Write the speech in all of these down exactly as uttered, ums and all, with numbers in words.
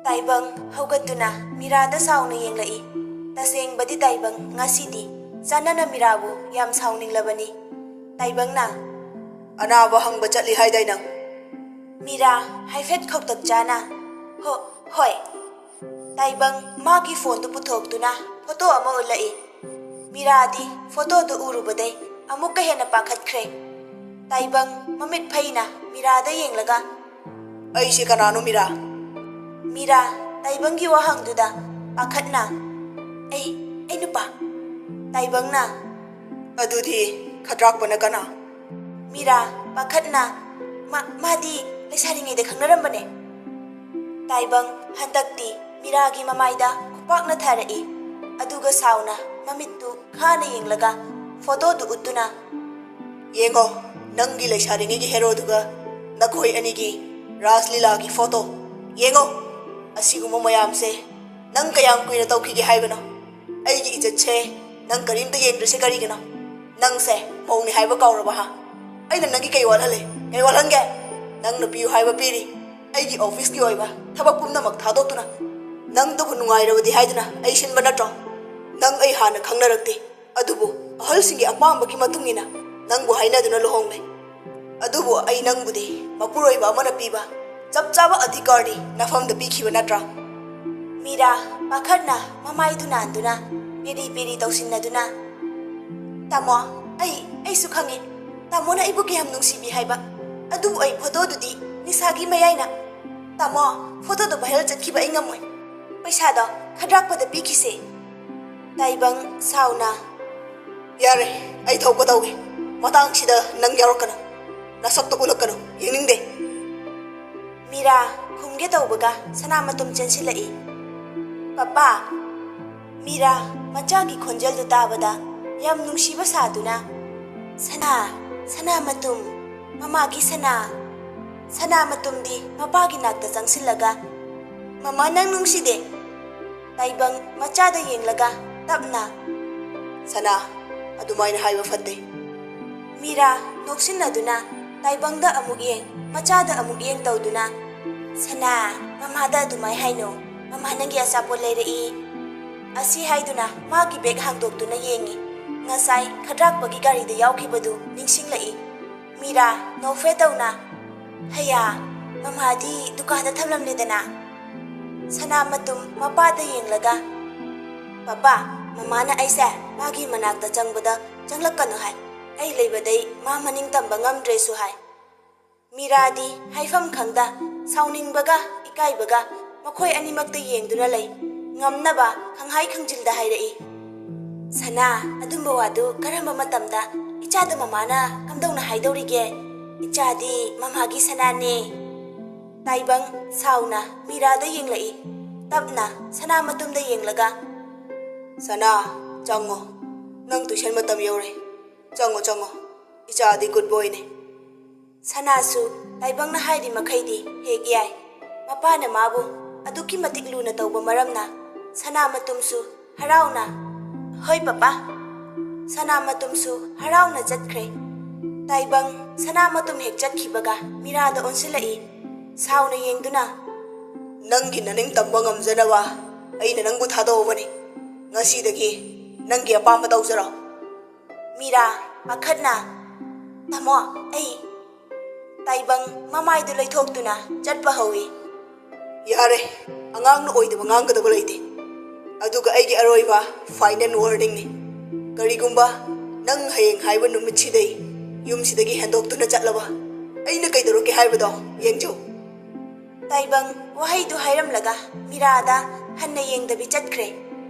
ꯇꯥꯏꯕꯪ ꯍꯧꯒꯠꯇꯨꯅ ꯃꯤꯔꯥꯗ ꯁꯥꯎꯅ ꯌꯦꯡꯂꯛꯏ꯫ ꯇꯁꯦꯡꯕꯗꯤ ꯇꯥꯏꯕꯪ ꯉꯁꯤꯗꯤ ꯆꯥꯟꯅꯅ ꯃꯤꯔꯥꯕꯨ ꯌꯥꯝ ꯁꯥꯎꯅꯤꯡꯂꯕꯅꯤ꯫ ꯇꯥꯏꯕꯪꯅ, "ꯑꯅꯥꯕ ꯍꯪꯕ ꯆꯠꯂꯤ ꯍꯥꯏꯗꯥꯏ ꯅꯪ?" ꯃꯤꯔꯥ ꯍꯥꯏꯐꯦꯠ ꯈꯧꯇꯛ ꯆꯥꯅ, "ꯍꯣ, ꯍꯣꯏ꯫" ꯇꯥꯏꯕꯪ ꯃꯥꯒꯤ ꯐꯣꯟꯗꯨ ꯄꯨꯊꯣꯛꯇꯨꯅ ꯐꯣꯇꯣ ꯑꯃ ꯎꯠꯂꯛꯏ꯫ ꯃꯤꯔꯥꯗꯤ ꯐꯣꯇꯣꯗꯨ ꯎꯔꯨꯕꯗꯩ ꯑꯃꯨꯛꯀ ꯍꯦꯟꯅ ꯄꯥꯈꯠꯈ꯭ꯔꯦ꯫ ꯇꯥꯏꯕꯪ ꯃꯃꯤꯠ ꯐꯩꯅ ꯃꯤꯔꯥꯗ ꯌꯦꯡꯂꯒ, "ꯑꯩꯁꯦ ꯀꯅꯥꯅꯣ, ꯃꯤꯔꯥ?" ꯃꯤꯔꯥ ꯇꯥꯏꯕꯪꯒꯤ ꯋꯥꯍꯪꯗꯨꯗ ꯄꯥꯈꯠꯅ, "ꯑꯩ, ꯑꯩ ꯅꯨꯄꯥ?" ꯇꯥꯏꯕꯪꯅ, "ꯑꯗꯨꯗꯤ ꯈꯗ꯭ꯔꯥꯛꯄꯅ ꯀꯅꯥ?" ꯃꯤꯔꯥ ꯄꯥꯈꯠꯅ, "ꯃꯥ-, ꯃꯥꯗꯤ ꯂꯩꯁꯥꯔꯤꯉꯩꯗ ꯈꯪꯅꯔꯝꯕꯅꯦ꯫" ꯇꯥꯏꯕꯪ ꯍꯟꯗꯛꯇꯤ ꯃꯤꯔꯥꯒꯤ ꯃꯃꯥꯏꯗ ꯈꯨꯄꯥꯛꯅ ꯊꯥꯔꯛꯏ꯫ ꯑꯗꯨꯒ ꯁꯥꯎꯅ ꯃꯃꯤꯠꯇꯨ ꯈꯥꯅ ꯌꯦꯡꯂꯒ ꯐꯣꯇꯣꯗꯨ ꯎꯠꯇꯨꯅ, "ꯌꯦꯡꯉꯣ, ꯅꯪꯒꯤ ꯂꯩꯁꯥꯔꯤꯉꯩꯒꯤ ꯍꯦꯔꯣꯗꯨꯒ ꯅꯈꯣꯏ ꯑꯅꯤꯒꯤ ꯔꯥꯁ ꯂꯤꯂꯥꯒꯤ ꯐꯣꯇꯣ꯫ ꯌꯦꯡꯉꯣ, ꯑꯁꯤꯒꯨꯝꯕ ꯃꯌꯥꯝꯁꯦ ꯅꯪ ꯀꯌꯥꯝ ꯀꯨꯏꯅ ꯇꯧꯈꯤꯒꯦ ꯍꯥꯏꯕꯅꯣ? ꯑꯩꯒꯤ ꯏꯖꯠꯁꯦ ꯅꯪ ꯀꯔꯤꯝꯇ ꯌꯦꯡꯗ꯭ꯔꯤꯁꯦ ꯀꯔꯤꯒꯤꯅꯣ? ꯅꯪꯁꯦ ꯃꯧꯅꯤ ꯍꯥꯏꯕ ꯀꯥꯎꯔꯕ, ꯍꯥ? ꯑꯩꯅ ꯅꯪꯒꯤ ꯀꯩ ꯋꯥꯠꯍꯜꯂꯦ? ꯀꯩ ꯋꯥꯠꯍꯟꯒꯦ? ꯅꯪꯅ ꯄꯤꯌꯨ ꯍꯥꯏꯕ ꯄꯤꯔꯤ꯫ ꯑꯩꯒꯤ ꯑꯣꯐꯤꯁꯀꯤ ꯑꯣꯏꯕ ꯊꯕꯛ ꯄꯨꯝꯅꯃꯛ ꯊꯥꯗꯣꯛꯇꯨꯅ ꯅꯪꯗꯨꯕꯨ ꯅꯨꯡꯉꯥꯏꯔꯕꯗꯤ ꯍꯥꯏꯗꯨꯅ ꯑꯩ ꯁꯤꯟꯕ ꯅꯠꯇ꯭ꯔꯣ? ꯅꯪ ꯑꯩ ꯍꯥꯟꯅ ꯈꯪꯅꯔꯛꯇꯦ, ꯑꯗꯨꯕꯨ ꯑꯍꯜꯁꯤꯡꯒꯤ ꯑꯄꯥꯝꯕꯒꯤ ꯃꯇꯨꯡ ꯏꯟꯅ ꯅꯪꯕꯨ ꯍꯥꯏꯅꯗꯨꯅ ꯂꯨꯍꯣꯡꯂꯦ꯫ ꯑꯗꯨꯕꯨ ꯑꯩ ꯅꯪꯕꯨꯗꯤ ꯃꯄꯨꯔꯣꯏꯕ ꯑꯃꯅ ꯄꯤꯕ ꯆꯞ ꯆꯥꯕ ꯑꯙꯤꯀꯥꯔꯗꯤ ꯅꯐꯝꯗ ꯄꯤꯈꯤꯕ ꯅꯠꯇ꯭ꯔꯥ?" ꯃꯤꯔꯥ ꯄꯥꯈꯠꯅ ꯃꯃꯥꯏꯗꯨ ꯅꯥꯟꯗꯨꯅ ꯄꯦꯔꯤ ꯄꯦꯔꯤ ꯇꯧꯁꯤꯟꯅꯗꯨꯅ, "ꯇꯥꯃꯣ, ꯑꯩ, ꯑꯩꯁꯨ ꯈꯪꯉꯤ꯫ ꯇꯥꯃꯣꯅ ꯑꯩꯕꯨ ꯀꯌꯥꯝ ꯅꯨꯡꯁꯤꯕꯤ ꯍꯥꯏꯕ꯫ ꯑꯗꯨꯕꯨ ꯑꯩ ꯐꯣꯇꯣꯗꯨꯗꯤ ꯅꯤꯁꯥꯒꯤ ꯃꯌꯥꯏꯅ꯫ ꯇꯥꯃꯣ, ꯐꯣꯇꯣꯗꯣ ꯚꯥꯏꯔꯦꯜ ꯆꯠꯈꯤꯕ ꯑꯩ ꯉꯝꯃꯣꯏ꯫ ꯄꯩꯁꯥꯗꯣ ꯈꯗ꯭ꯔꯥꯛꯄꯗ ꯄꯤꯈꯤꯁꯦ꯫" ꯇꯥꯏꯕꯪ ꯁꯥꯎꯅ, "ꯌꯥꯔꯦ, ꯑꯩ ꯊꯣꯛꯄ ꯇꯧꯒꯦ꯫ ꯃꯇꯥꯡꯁꯤꯗ ꯅꯪ ꯌꯥꯎꯔꯛꯀꯅꯨ꯫ ꯅꯁꯛꯇꯣ ꯎꯠꯂꯛꯀꯅꯨ, ꯌꯦꯡꯅꯤꯡꯗꯦ꯫" ꯃꯤꯔꯥ ꯈꯨꯝꯒꯦ ꯇꯧꯕꯒ ꯁꯅꯥꯃꯇꯨꯝ ꯆꯦꯟꯁꯤꯜꯂꯛꯏ꯫ "ꯄꯄꯥ!" ꯃꯤꯔꯥ ꯃꯆꯥꯒꯤ ꯈꯣꯟꯖꯦꯜꯗꯨ ꯇꯥꯕꯗ ꯌꯥꯝ ꯅꯨꯡꯁꯤꯕ ꯁꯥꯗꯨꯅ, "ꯁꯅꯥ, ꯁꯅꯥꯃꯇꯨꯝ, ꯃꯃꯥꯒꯤ ꯁꯅꯥ꯫" ꯁꯅꯥꯃꯇꯨꯝꯗꯤ ꯃꯄꯥꯒꯤ ꯅꯥꯛꯇ ꯆꯪꯁꯤꯜꯂꯒ, "ꯃꯃꯥ, ꯅꯪ ꯅꯨꯡꯁꯤꯗꯦ?" ꯇꯥꯏꯕꯪ ꯃꯆꯥꯗ ꯌꯦꯡꯂꯒ ꯇꯞꯅ, "ꯁꯅꯥ, ꯑꯗꯨꯃꯥꯏꯅ ꯍꯥꯏꯕ ꯐꯠꯇꯦ꯫" ꯃꯤꯔꯥ ꯅꯣꯛꯁꯤꯟꯅꯗꯨꯅ ꯇꯥꯏꯕꯪꯗ ꯑꯃꯨꯛ ꯌꯦꯡ, ꯃꯆꯥꯗ ꯑꯃꯨꯛ ꯌꯦꯡ ꯇꯧꯗꯨꯅ, "ꯁꯅꯥ, ꯃꯃꯥꯗ ꯑꯗꯨꯃꯥꯏ ꯍꯥꯏꯅꯨ꯫ ꯃꯃꯥ ꯅꯪꯒꯤ ꯑꯆꯥꯄꯣꯠ ꯂꯩꯔꯛꯏ꯫ ꯑꯁꯤ ꯍꯥꯏꯗꯨꯅ ꯃꯥꯒꯤ ꯕꯦꯒ ꯍꯥꯡꯗꯣꯛꯇꯨꯅ ꯌꯦꯡꯉꯤ꯫ ꯉꯁꯥꯏ ꯈꯗ꯭ꯔꯥꯛꯄꯒꯤ ꯒꯥꯔꯤꯗ ꯌꯥꯎꯈꯤꯕꯗꯨ ꯅꯤꯡꯁꯤꯡꯂꯛꯏ꯫ ꯃꯤꯔꯥ ꯅꯣꯛꯐꯦ ꯇꯧꯅ, "ꯍꯌꯥ, ꯃꯃꯥꯗꯤ ꯗꯨꯀꯥꯟꯗ ꯊꯝꯂꯝꯂꯦꯗꯅ?" ꯁꯅꯥꯃꯇꯨꯝ ꯃꯄꯥꯗ ꯌꯦꯡꯂꯒ, "ꯄꯄꯥ, ꯃꯃꯥꯅ ꯑꯩꯁꯦ ꯃꯥꯒꯤ ꯃꯅꯥꯛꯇ ꯆꯪꯕꯗ ꯆꯪꯂꯛꯀꯅꯨ ꯍꯥꯏ꯫ ꯑꯩ ꯂꯩꯕꯗꯩ ꯃꯥ ꯃꯅꯤꯡ ꯇꯝꯕ ꯉꯝꯗ꯭ꯔꯦꯁꯨ ꯍꯥꯏ꯫" ꯃꯤꯔꯥꯗꯤ ꯍꯥꯏꯐꯝ ꯈꯪꯗ, ꯁꯥꯎꯅꯤꯡꯕꯒ ꯏꯀꯥꯏꯕꯒ ꯃꯈꯣꯏ ꯑꯅꯤꯃꯛꯇ ꯌꯦꯡꯗꯨꯅ ꯂꯩ꯫ ꯉꯝꯅꯕ ꯈꯪꯍꯥꯏ ꯈꯪꯖꯤꯜꯗ ꯍꯥꯏꯔꯛꯏ, "ꯁꯅꯥ, ꯑꯗꯨꯝꯕ ꯋꯥꯗꯨ ꯀꯔꯝꯕ ꯃꯇꯝꯗ ꯏꯆꯥꯗ ꯃꯃꯥꯅ ꯀꯝꯗꯧꯅ ꯍꯥꯏꯗꯧꯔꯤꯒꯦ? ꯏꯆꯥꯗꯤ ꯃꯃꯥꯒꯤ ꯁꯅꯥꯅꯦ꯫" ꯇꯥꯏꯕꯪ ꯁꯥꯎꯅ ꯃꯤꯔꯥꯗ ꯌꯦꯡꯂꯛꯏ꯫ ꯇꯞꯅ ꯁꯅꯥꯃꯇꯨꯝꯗ ꯌꯦꯡꯂꯒ, "ꯁꯅꯥ, ꯆꯪꯉꯣ꯫ ꯅꯪ ꯇꯨꯏꯁꯟ ꯃꯇꯝ ꯌꯧꯔꯦ꯫ ꯆꯪꯉꯣ, ꯆꯪꯉꯣ꯫ ꯏꯆꯥꯗꯤ ꯒꯨꯗ ꯕꯣꯏꯅꯦ꯫" ꯁꯅꯥꯁꯨ ꯇꯥꯏꯕꯪꯅ ꯍꯥꯏꯔꯤ ꯃꯈꯩꯗꯤ ꯍꯦꯛ ꯌꯥꯏ꯫ ꯃꯄꯥꯅ ꯃꯥꯕꯨ ꯑꯗꯨꯛꯀꯤ ꯃꯇꯤꯛ ꯂꯨꯅ ꯇꯧꯕ ꯃꯔꯝꯅ ꯁꯅꯥꯃꯇꯨꯝꯁꯨ ꯍꯔꯥꯎꯅ, "ꯍꯣꯏ ꯄꯄꯥ꯫" ꯁꯅꯥꯃꯇꯨꯝꯁꯨ ꯍꯔꯥꯎꯅ ꯆꯠꯈ꯭ꯔꯦ꯫ ꯇꯥꯏꯕꯪ ꯁꯅꯥꯃꯇꯨꯝ ꯍꯦꯛ ꯆꯠꯈꯤꯕꯒ ꯃꯤꯔꯥꯗ ꯑꯣꯟꯁꯤꯜꯂꯛꯏ꯫ ꯁꯥꯎꯅ ꯌꯦꯡꯗꯨꯅ, "ꯅꯪꯒꯤ ꯅꯅꯤꯡ ꯇꯝꯕ ꯉꯝꯖꯅꯕ ꯑꯩꯅ ꯅꯪꯕꯨ ꯊꯥꯗꯣꯛꯑꯕꯅꯤ꯫ ꯉꯁꯤꯗꯒꯤ ꯅꯪꯒꯤ ꯑꯄꯥꯝꯕ ꯇꯧꯖꯔꯣ꯫" ꯃꯤꯔꯥ ꯄꯥꯈꯠꯅ, "ꯇꯥꯃꯣ, ꯑꯩ꯫" ꯇꯥꯏꯕꯪ ꯃꯃꯥꯏꯗꯨ ꯂꯩꯊꯣꯛꯇꯨꯅ ꯆꯠꯄ ꯍꯧꯏ꯫ "ꯌꯥꯔꯦ, ꯑꯉꯥꯡꯅ ꯑꯣꯏꯗꯕ ꯉꯥꯡꯒꯗꯕ ꯂꯩꯇꯦ꯫ ꯑꯗꯨꯒ ꯑꯩꯒꯤ ꯑꯔꯣꯏꯕ ꯐꯥꯏꯅꯦꯜ ꯋꯥꯔꯅꯤꯡꯅꯤ꯫ ꯀꯔꯤꯒꯨꯝꯕ ꯅꯪ ꯍꯌꯦꯡ ꯍꯥꯏꯕ ꯅꯨꯃꯤꯠꯁꯤꯗꯩ ꯌꯨꯝꯁꯤꯗꯒꯤ ꯍꯦꯟꯗꯣꯛꯇꯨꯅ ꯆꯠꯂꯕ ꯑꯩꯅ ꯀꯩꯗꯧꯔꯛꯀꯦ ꯍꯥꯏꯕꯗꯣ ꯌꯦꯡꯖꯧ꯫" ꯇꯥꯏꯕꯪ ꯋꯥꯍꯩꯗꯨ ꯍꯥꯏꯔꯝꯂꯒ ꯃꯤꯔꯥꯗ ꯍꯟꯅ ꯌꯦꯡꯗꯕꯤ ꯆꯠꯈ꯭ꯔꯦ꯫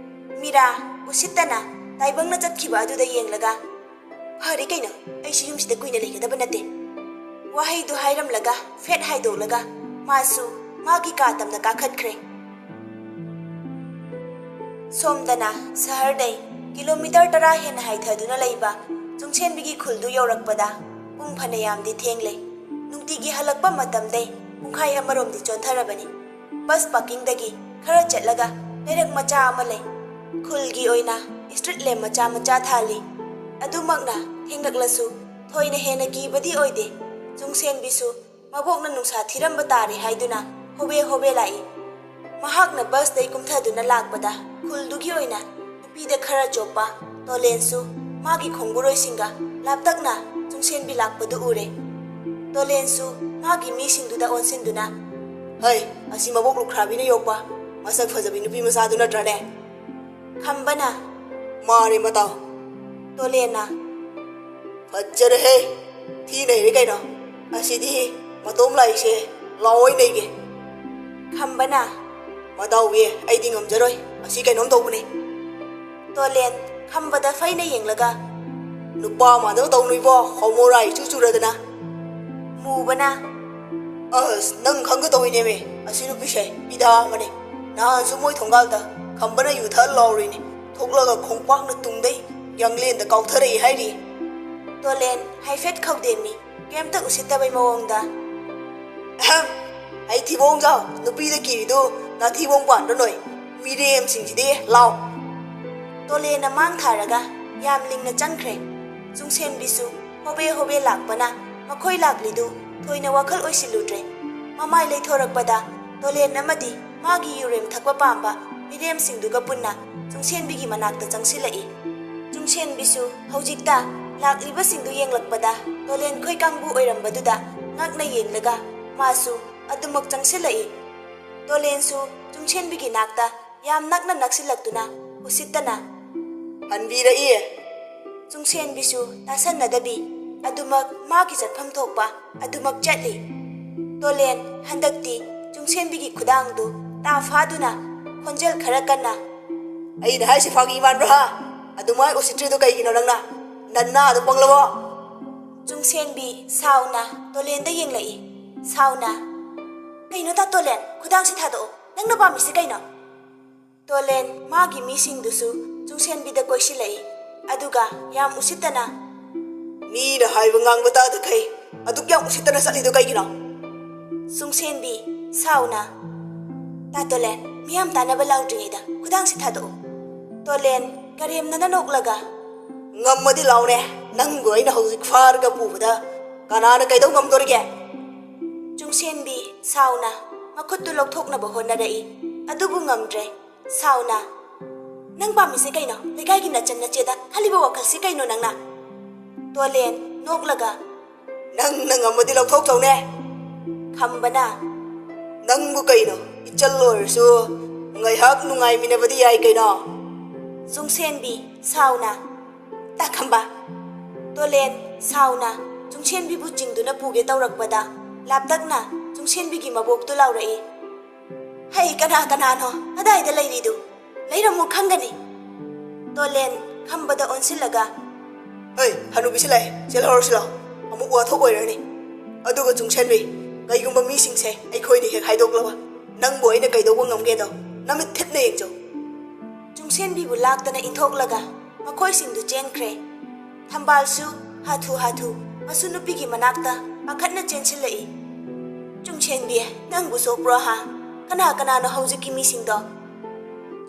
ꯃꯤꯔꯥ ꯎꯁꯤꯠꯇꯅ ꯇꯥꯏꯕꯪꯅ ꯆꯠꯈꯤꯕ ꯑꯗꯨꯗ ꯌꯦꯡꯂꯒ, "ꯐꯔꯦ ꯀꯩꯅꯣ, ꯑꯩꯁꯨ ꯌꯨꯝꯁꯤꯗ ꯀꯨꯏꯅ ꯂꯩꯒꯗꯕ ꯅꯠꯇꯦ꯫" ꯋꯥꯍꯩꯗꯨ ꯍꯥꯏꯔꯝꯂꯒ ꯐꯦꯠ ꯍꯥꯏꯗꯣꯛꯂꯒ ꯃꯥꯁꯨ ꯃꯥꯒꯤ ꯀꯥ ꯇꯝꯅ ꯀꯥꯈꯠꯈ꯭ꯔꯦ꯫ ꯁꯣꯝꯗꯅ ꯁꯍꯔꯗꯩ ꯀꯤꯂꯣꯃꯤꯇꯔ ꯇꯔꯥ ꯍꯦꯟꯅ ꯍꯥꯏꯊꯗꯨꯅ ꯂꯩꯕ ꯆꯨꯡꯁꯦꯟꯕꯤꯒꯤ ꯈꯨꯜꯗꯨ ꯌꯧꯔꯛꯄꯗ ꯄꯨꯡ ꯐꯅꯌꯥꯝꯗꯤ ꯊꯦꯡꯂꯦ꯫ ꯅꯨꯡꯇꯤꯒꯤ ꯍꯜꯂꯛꯄ ꯃꯇꯝꯗꯩ ꯄꯨꯡꯈꯥꯏ ꯑꯃꯔꯣꯝꯗꯤ ꯆꯣꯟꯊꯔꯕꯅꯤ꯫ ꯕꯁ ꯄꯥꯔꯀꯤꯡꯗꯒꯤ ꯈꯔ ꯆꯠꯂꯒ ꯂꯩꯔꯛ ꯃꯆꯥ ꯑꯃ ꯂꯩ꯫ ꯈꯨꯜꯒꯤ ꯑꯣꯏꯅ ꯁ꯭ꯇ꯭ꯔꯤꯠ ꯂꯦꯝꯞ ꯃꯆꯥ ꯃꯆꯥ ꯊꯥꯜꯂꯤ꯫ ꯑꯗꯨꯃꯛꯅ ꯊꯦꯡꯂꯛꯂꯁꯨ ꯊꯣꯏꯅ ꯍꯦꯟꯅ ꯀꯤꯕꯗꯤ ꯑꯣꯏꯗꯦ꯫ ꯆꯨꯡꯁꯦꯟꯕꯤꯁꯨ ꯃꯕꯣꯛꯅ ꯅꯨꯡꯁꯥ ꯊꯤꯔꯝꯕ ꯇꯥꯔꯦ ꯍꯥꯏꯗꯨꯅ ꯍꯣꯕꯦ ꯍꯣꯕꯦ ꯂꯥꯛꯏ꯫ ꯃꯍꯥꯛꯅ ꯕꯁꯇꯩ ꯀꯨꯝꯊꯗꯨꯅ ꯂꯥꯛꯄꯗ ꯈꯨꯜꯗꯨꯒꯤ ꯑꯣꯏꯅ ꯅꯨꯄꯤꯗ ꯈꯔ ꯆꯣꯞꯄ ꯇꯣꯂꯦꯟꯁꯨ ꯃꯥꯒꯤ ꯈꯣꯡꯕꯨꯔꯣꯏꯁꯤꯡꯒ ꯂꯥꯞꯇꯛꯅ ꯆꯨꯡꯁꯦꯟꯕꯤ ꯂꯥꯛꯄꯗꯨ ꯎꯔꯦ꯫ ꯇꯣꯂꯦꯟꯁꯨ ꯃꯥꯒꯤ ꯃꯤꯁꯤꯡꯗꯨꯗ ꯑꯣꯟꯁꯤꯟꯗꯨꯅ, "ꯍꯩ, ꯑꯁꯤ ꯃꯕꯣꯛ ꯂꯨꯈ꯭ꯔꯥꯕꯤꯅ ꯌꯣꯛꯄ ꯃꯁꯛ ꯐꯖꯕꯤ ꯅꯨꯄꯤ ꯃꯆꯥꯗꯨ ꯅꯠꯇ꯭ꯔꯅꯦ?" ꯈꯝꯕꯅ, "ꯃꯥꯅꯦ ꯃꯇꯥꯎ꯫" ꯇꯣꯂꯦꯟꯅ, "ꯐꯖꯔꯦꯍꯦ, ꯊꯤ ꯅꯩꯔꯦ ꯀꯩꯅꯣ꯫ ꯑꯁꯤꯗꯤ ꯃꯇꯣꯝ ꯂꯥꯛꯏꯁꯦ ꯂꯥꯎꯑꯣꯏ ꯅꯩꯒꯦ꯫" ꯈꯝꯕꯅ, "ꯃꯇꯥꯎꯕꯤ, ꯑꯩꯗꯤ ꯉꯝꯖꯔꯣꯏ, ꯑꯁꯤ ꯀꯩꯅꯣꯝ ꯇꯧꯕꯅꯤ꯫" ꯇꯣꯂꯦꯟ ꯈꯝꯕꯗ ꯐꯩꯅ ꯌꯦꯡꯂꯒ, "ꯅꯨꯄꯥ ꯃꯥꯟꯗꯕ ꯇꯧꯅꯨꯏꯕꯣ, ꯍꯣꯃꯣꯔꯥ ꯏꯆꯨ ꯆꯨꯔꯗꯅ꯫" ꯃꯨꯕꯅ, "ꯑꯁ, ꯅꯪ ꯈꯪꯒ ꯇꯧꯏꯅꯦꯃꯦ, ꯑꯁꯤ ꯅꯨꯄꯤꯁꯦ ꯄꯤꯗꯥ ꯑꯃꯅꯤ꯫ ꯅꯍꯥꯟꯁꯨ ꯃꯣꯏ ꯊꯣꯡꯒꯥꯜꯗ ꯈꯝꯕꯅ ꯌꯨ ꯊꯛꯑ ꯂꯥꯎꯔꯨꯏꯅꯦ, ꯊꯣꯛꯂꯒ ꯈꯣꯡꯄꯥꯛꯅ ꯇꯨꯡꯗꯩ ꯌꯥꯡꯂꯦꯟꯗ ꯀꯥꯎꯊꯔꯛꯏ ꯍꯥꯏꯔꯤ꯫" ꯇꯣꯂꯦꯟ ꯍꯥꯏꯐꯦꯠ ꯈꯧꯗꯦꯝꯃꯤ, ꯀꯩꯝꯇ ꯎꯁꯤꯠꯇꯕꯩ ꯃꯑꯣꯡꯗ꯫ "ꯑꯍꯝ, ꯑꯩ ꯊꯤꯕꯣꯡꯖꯥꯎ, ꯅꯨꯄꯤꯗ ꯀꯤꯔꯤꯗꯨ ꯅꯥꯊꯤꯕꯣꯡ ꯄꯥꯟꯗ꯭ꯔ ꯅꯣꯏ? ꯃꯤꯔꯦꯝꯁꯤꯡꯁꯤꯗꯤ ꯂꯥꯎ!" ꯇꯣꯂꯦꯟꯅ ꯃꯥꯡ ꯊꯥꯔꯒ ꯌꯥꯝ ꯂꯤꯡꯅ ꯆꯪꯈ꯭ꯔꯦ꯫ ꯆꯨꯡꯁꯦꯟꯕꯤꯁꯨ ꯍꯣꯕꯦ ꯍꯣꯕꯦ ꯂꯥꯛꯄꯅ ꯃꯈꯣꯏ ꯂꯥꯛꯂꯤꯗꯨ ꯊꯣꯏꯅ ꯋꯥꯈꯜ ꯑꯣꯏꯁꯤꯜꯂꯨꯗ꯭ꯔꯦ꯫ ꯃꯃꯥꯏ ꯂꯩꯊꯣꯔꯛꯄꯗ ꯇꯣꯂꯦꯟ ꯑꯃꯗꯤ ꯃꯥꯒꯤ ꯌꯨꯔꯦꯝ ꯊꯛꯄ ꯄꯥꯝꯕ ꯃꯤꯔꯦꯝꯁꯤꯡꯗꯨꯒ ꯄꯨꯟꯅ ꯆꯨꯡꯁꯦꯟꯕꯤꯒꯤ ꯃꯅꯥꯛꯇ ꯆꯪꯁꯤꯜꯂꯛꯏ꯫ ꯆꯨꯡꯁꯦꯟꯕꯤꯁꯨ ꯍꯧꯖꯤꯛꯇ ꯂꯥꯛꯂꯤꯕꯁꯤꯡꯗꯨ ꯌꯦꯡꯂꯛꯄꯗ ꯇꯣꯂꯦꯟ ꯈꯣꯏ ꯀꯥꯡꯕꯨ ꯑꯣꯏꯔꯝꯕꯗꯨꯗ ꯉꯛꯅ ꯌꯦꯡꯂꯒ ꯃꯥꯁꯨ ꯑꯗꯨꯃꯛ ꯆꯪꯁꯤꯜꯂꯛꯏ꯫ ꯇꯣꯂꯦꯟꯁꯨ ꯆꯨꯡꯁꯦꯟꯕꯤꯒꯤ ꯅꯥꯛꯇ ꯌꯥꯝ ꯅꯛꯅ ꯅꯛꯁꯤꯜꯂꯛꯇꯨꯅ ꯎꯁꯤꯠꯇꯅ ꯍꯟꯕꯤꯔꯛꯏ꯫ ꯆꯨꯡꯁꯦꯟꯕꯤꯁꯨ ꯇꯥꯁꯟꯅꯗꯕꯤ ꯑꯗꯨꯃꯛ ꯃꯥꯒꯤ ꯆꯠꯐꯝ ꯊꯣꯛꯄ ꯑꯗꯨꯃꯛ ꯆꯠꯂꯤ꯫ ꯇꯣꯂꯦꯟ ꯍꯟꯗꯛꯇꯤ ꯆꯨꯡꯁꯦꯟꯕꯤꯒꯤ ꯈꯨꯗꯥꯡꯗꯨ ꯇꯥ ꯐꯥꯗꯨꯅ ꯈꯣꯟꯖꯦꯜ ꯈꯔ ꯀꯟꯅ, "ꯑꯩꯅ ꯍꯥꯏꯁꯤ ꯐꯥꯒꯤ ꯃꯥꯟꯕ꯭ꯔꯥ ꯍꯥ? ꯑꯗꯨꯃꯥꯏ ꯎꯁꯤꯠꯇ꯭ꯔꯤꯗꯨ ꯀꯩꯒꯤꯅꯣ ꯅꯪꯅ? ꯅꯟꯅꯥ ꯑꯗꯨ ꯄꯪꯂꯕꯣ?" ꯆꯨꯡꯁꯦꯟꯕꯤ ꯁꯥꯎꯅ ꯇꯣꯂꯦꯟꯗ ꯌꯦꯡꯂꯛꯏ꯫ ꯁꯥꯎꯅ, "ꯀꯩꯅꯣ ꯇꯥ ꯇꯣꯂꯦꯟ, ꯈꯨꯗꯥꯡꯁꯤ ꯊꯥꯗꯣꯛꯑꯣ꯫ ꯅꯪꯅ ꯄꯥꯝꯃꯤꯁꯤ ꯀꯩꯅꯣ?" ꯇꯣꯂꯦꯟ ꯃꯥꯒꯤ ꯃꯤꯁꯤꯡꯗꯨꯁꯨ ꯆꯨꯡꯁꯦꯟꯕꯤꯗ ꯀꯣꯏꯁꯤꯜꯂꯛꯏ꯫ ꯑꯗꯨꯒ ꯌꯥꯝ ꯎꯁꯤꯠꯇꯅ, "ꯃꯤꯅ ꯍꯥꯏꯕ ꯉꯥꯡꯕ ꯇꯥꯗꯈꯩ ꯑꯗꯨꯛ ꯌꯥꯝ ꯎꯁꯤꯠꯇꯅ ꯆꯠꯂꯤꯗꯣ ꯀꯩꯒꯤꯅꯣ?" ꯆꯨꯡꯁꯦꯟꯕꯤ ꯁꯥꯎꯅ, "ꯇꯥ ꯇꯣꯂꯦꯟ, ꯃꯤꯌꯥꯝ ꯇꯥꯅꯕ ꯂꯥꯎꯗ꯭ꯔꯤꯉꯩꯗ ꯈꯨꯗꯥꯡꯁꯤ ꯊꯥꯗꯣꯛꯎ꯫" ꯇꯣꯂꯦꯟ ꯀꯔꯦꯝꯅꯅ ꯅꯣꯛꯂꯒ, "ꯉꯝꯃꯗꯤ ꯂꯥꯎꯅꯦ, ꯅꯪꯕꯨ ꯑꯩꯅ ꯍꯧꯖꯤꯛ ꯐꯥꯔꯒ ꯄꯨꯕꯗ ꯀꯅꯥꯅ ꯀꯩꯗꯧ ꯉꯝꯗꯣꯔꯤꯒꯦ?" ꯆꯨꯡꯁꯦꯟꯕꯤ ꯁꯥꯎꯅ, ꯃꯈꯨꯠꯇꯨ ꯂꯧꯊꯣꯛꯅꯕ ꯍꯣꯠꯅꯔꯛꯏ꯫ ꯑꯗꯨꯕꯨ ꯉꯝꯗ꯭ꯔꯦ꯫ ꯁꯥꯎꯅ, "ꯅꯪ ꯄꯥꯝꯃꯤꯁꯦ ꯀꯩꯅꯣ? ꯂꯩꯀꯥꯏꯒꯤ ꯅꯆꯟ ꯅꯆꯦꯗ ꯈꯜꯂꯤꯕ ꯋꯥꯈꯜꯁꯤ ꯀꯩꯅꯣ ꯅꯪꯅ?" ꯇꯣꯂꯦꯟ ꯅꯣꯛꯂꯒ, "ꯅꯪꯅ ꯉꯝꯃꯗꯤ ꯂꯧꯊꯣꯛꯆꯧꯅꯦ꯫" ꯈꯝꯕꯅ, "ꯅꯪꯕꯨ ꯀꯩꯅꯣ? ꯏꯆꯜ ꯑꯣꯏꯔꯁꯨ ꯉꯥꯏꯍꯥꯛ ꯅꯨꯡꯉꯥꯏꯃꯤꯟꯅꯕꯗꯤ ꯌꯥꯏ ꯀꯩꯅꯣ?" ꯆꯨꯡꯁꯦꯟꯕꯤ, ꯁꯥꯎꯅ, "ꯇꯥ ꯈꯝꯕ!" ꯇꯣꯂꯦꯟ, ꯁꯥꯎꯅ, ꯆꯨꯡꯁꯦꯟꯕꯤꯕꯨ ꯆꯤꯡꯗꯨꯅ ꯄꯨꯒꯦ ꯇꯧꯔꯛꯄꯗ, ꯂꯥꯞꯇꯛꯅ ꯆꯨꯡꯁꯦꯟꯕꯤꯒꯤ ꯃꯕꯣꯛꯇꯨ ꯂꯥꯎꯔꯛꯏ꯫ "ꯍꯩ, ꯀꯅꯥ ꯀꯅꯥꯅꯣ ꯑꯗꯥꯏꯗ ꯂꯩꯔꯤꯗꯨ? ꯂꯩꯔꯝꯃꯨ ꯈꯪꯒꯅꯤ꯫" ꯇꯣꯂꯦꯟ, ꯈꯝꯕꯗ ꯑꯣꯟꯁꯤꯜꯂꯒ, "ꯍꯩ, ꯍꯅꯨꯕꯤꯁꯤ ꯂꯥꯛꯑꯦ, ꯆꯦꯜꯍꯧꯔꯁꯤ ꯂꯥꯛꯑꯣ, ꯑꯃꯨꯛ ꯋꯥꯊꯣꯛ ꯑꯣꯏꯔꯅꯤ꯫ ꯑꯗꯨꯒ ꯆꯨꯡꯁꯦꯟꯕꯤ, ꯀꯩꯒꯨꯝꯕ ꯃꯤꯁꯤꯡꯁꯦ ꯑꯩꯈꯣꯏꯗ ꯍꯦꯛ ꯍꯥꯏꯗꯣꯛꯂꯕ, ꯅꯪꯕꯨ ꯑꯩꯅ ꯀꯩꯗꯧꯕ ꯉꯝꯒꯦꯗꯣ ꯅꯃꯤꯠ ꯊꯤꯠꯅ ꯌꯦꯡꯖꯧ꯫" ꯆꯨꯡꯁꯦꯟꯕꯤꯕꯨ ꯂꯥꯛꯇꯅ ꯏꯟꯊꯣꯛꯂꯒ ꯃꯈꯣꯏꯁꯤꯡꯗꯨ ꯆꯦꯟꯈ꯭ꯔꯦ꯫ ꯊꯝꯕꯥꯜꯁꯨ ꯍꯥꯊꯨ ꯍꯥꯊꯨ ꯃꯁꯨ ꯅꯨꯄꯤꯒꯤ ꯃꯅꯥꯛꯇ ꯄꯥꯈꯠꯅ ꯆꯦꯟꯁꯤꯜꯂꯛꯏ꯫ "ꯆꯨꯡꯁꯦꯟꯕꯤ, ꯅꯪꯕꯨ ꯁꯣꯛꯄ꯭ꯔꯣ ꯍꯥ? ꯀꯅꯥ ꯀꯅꯥꯅꯣ ꯍꯧꯖꯤꯛꯀꯤ ꯃꯤꯁꯤꯡꯗꯣ?"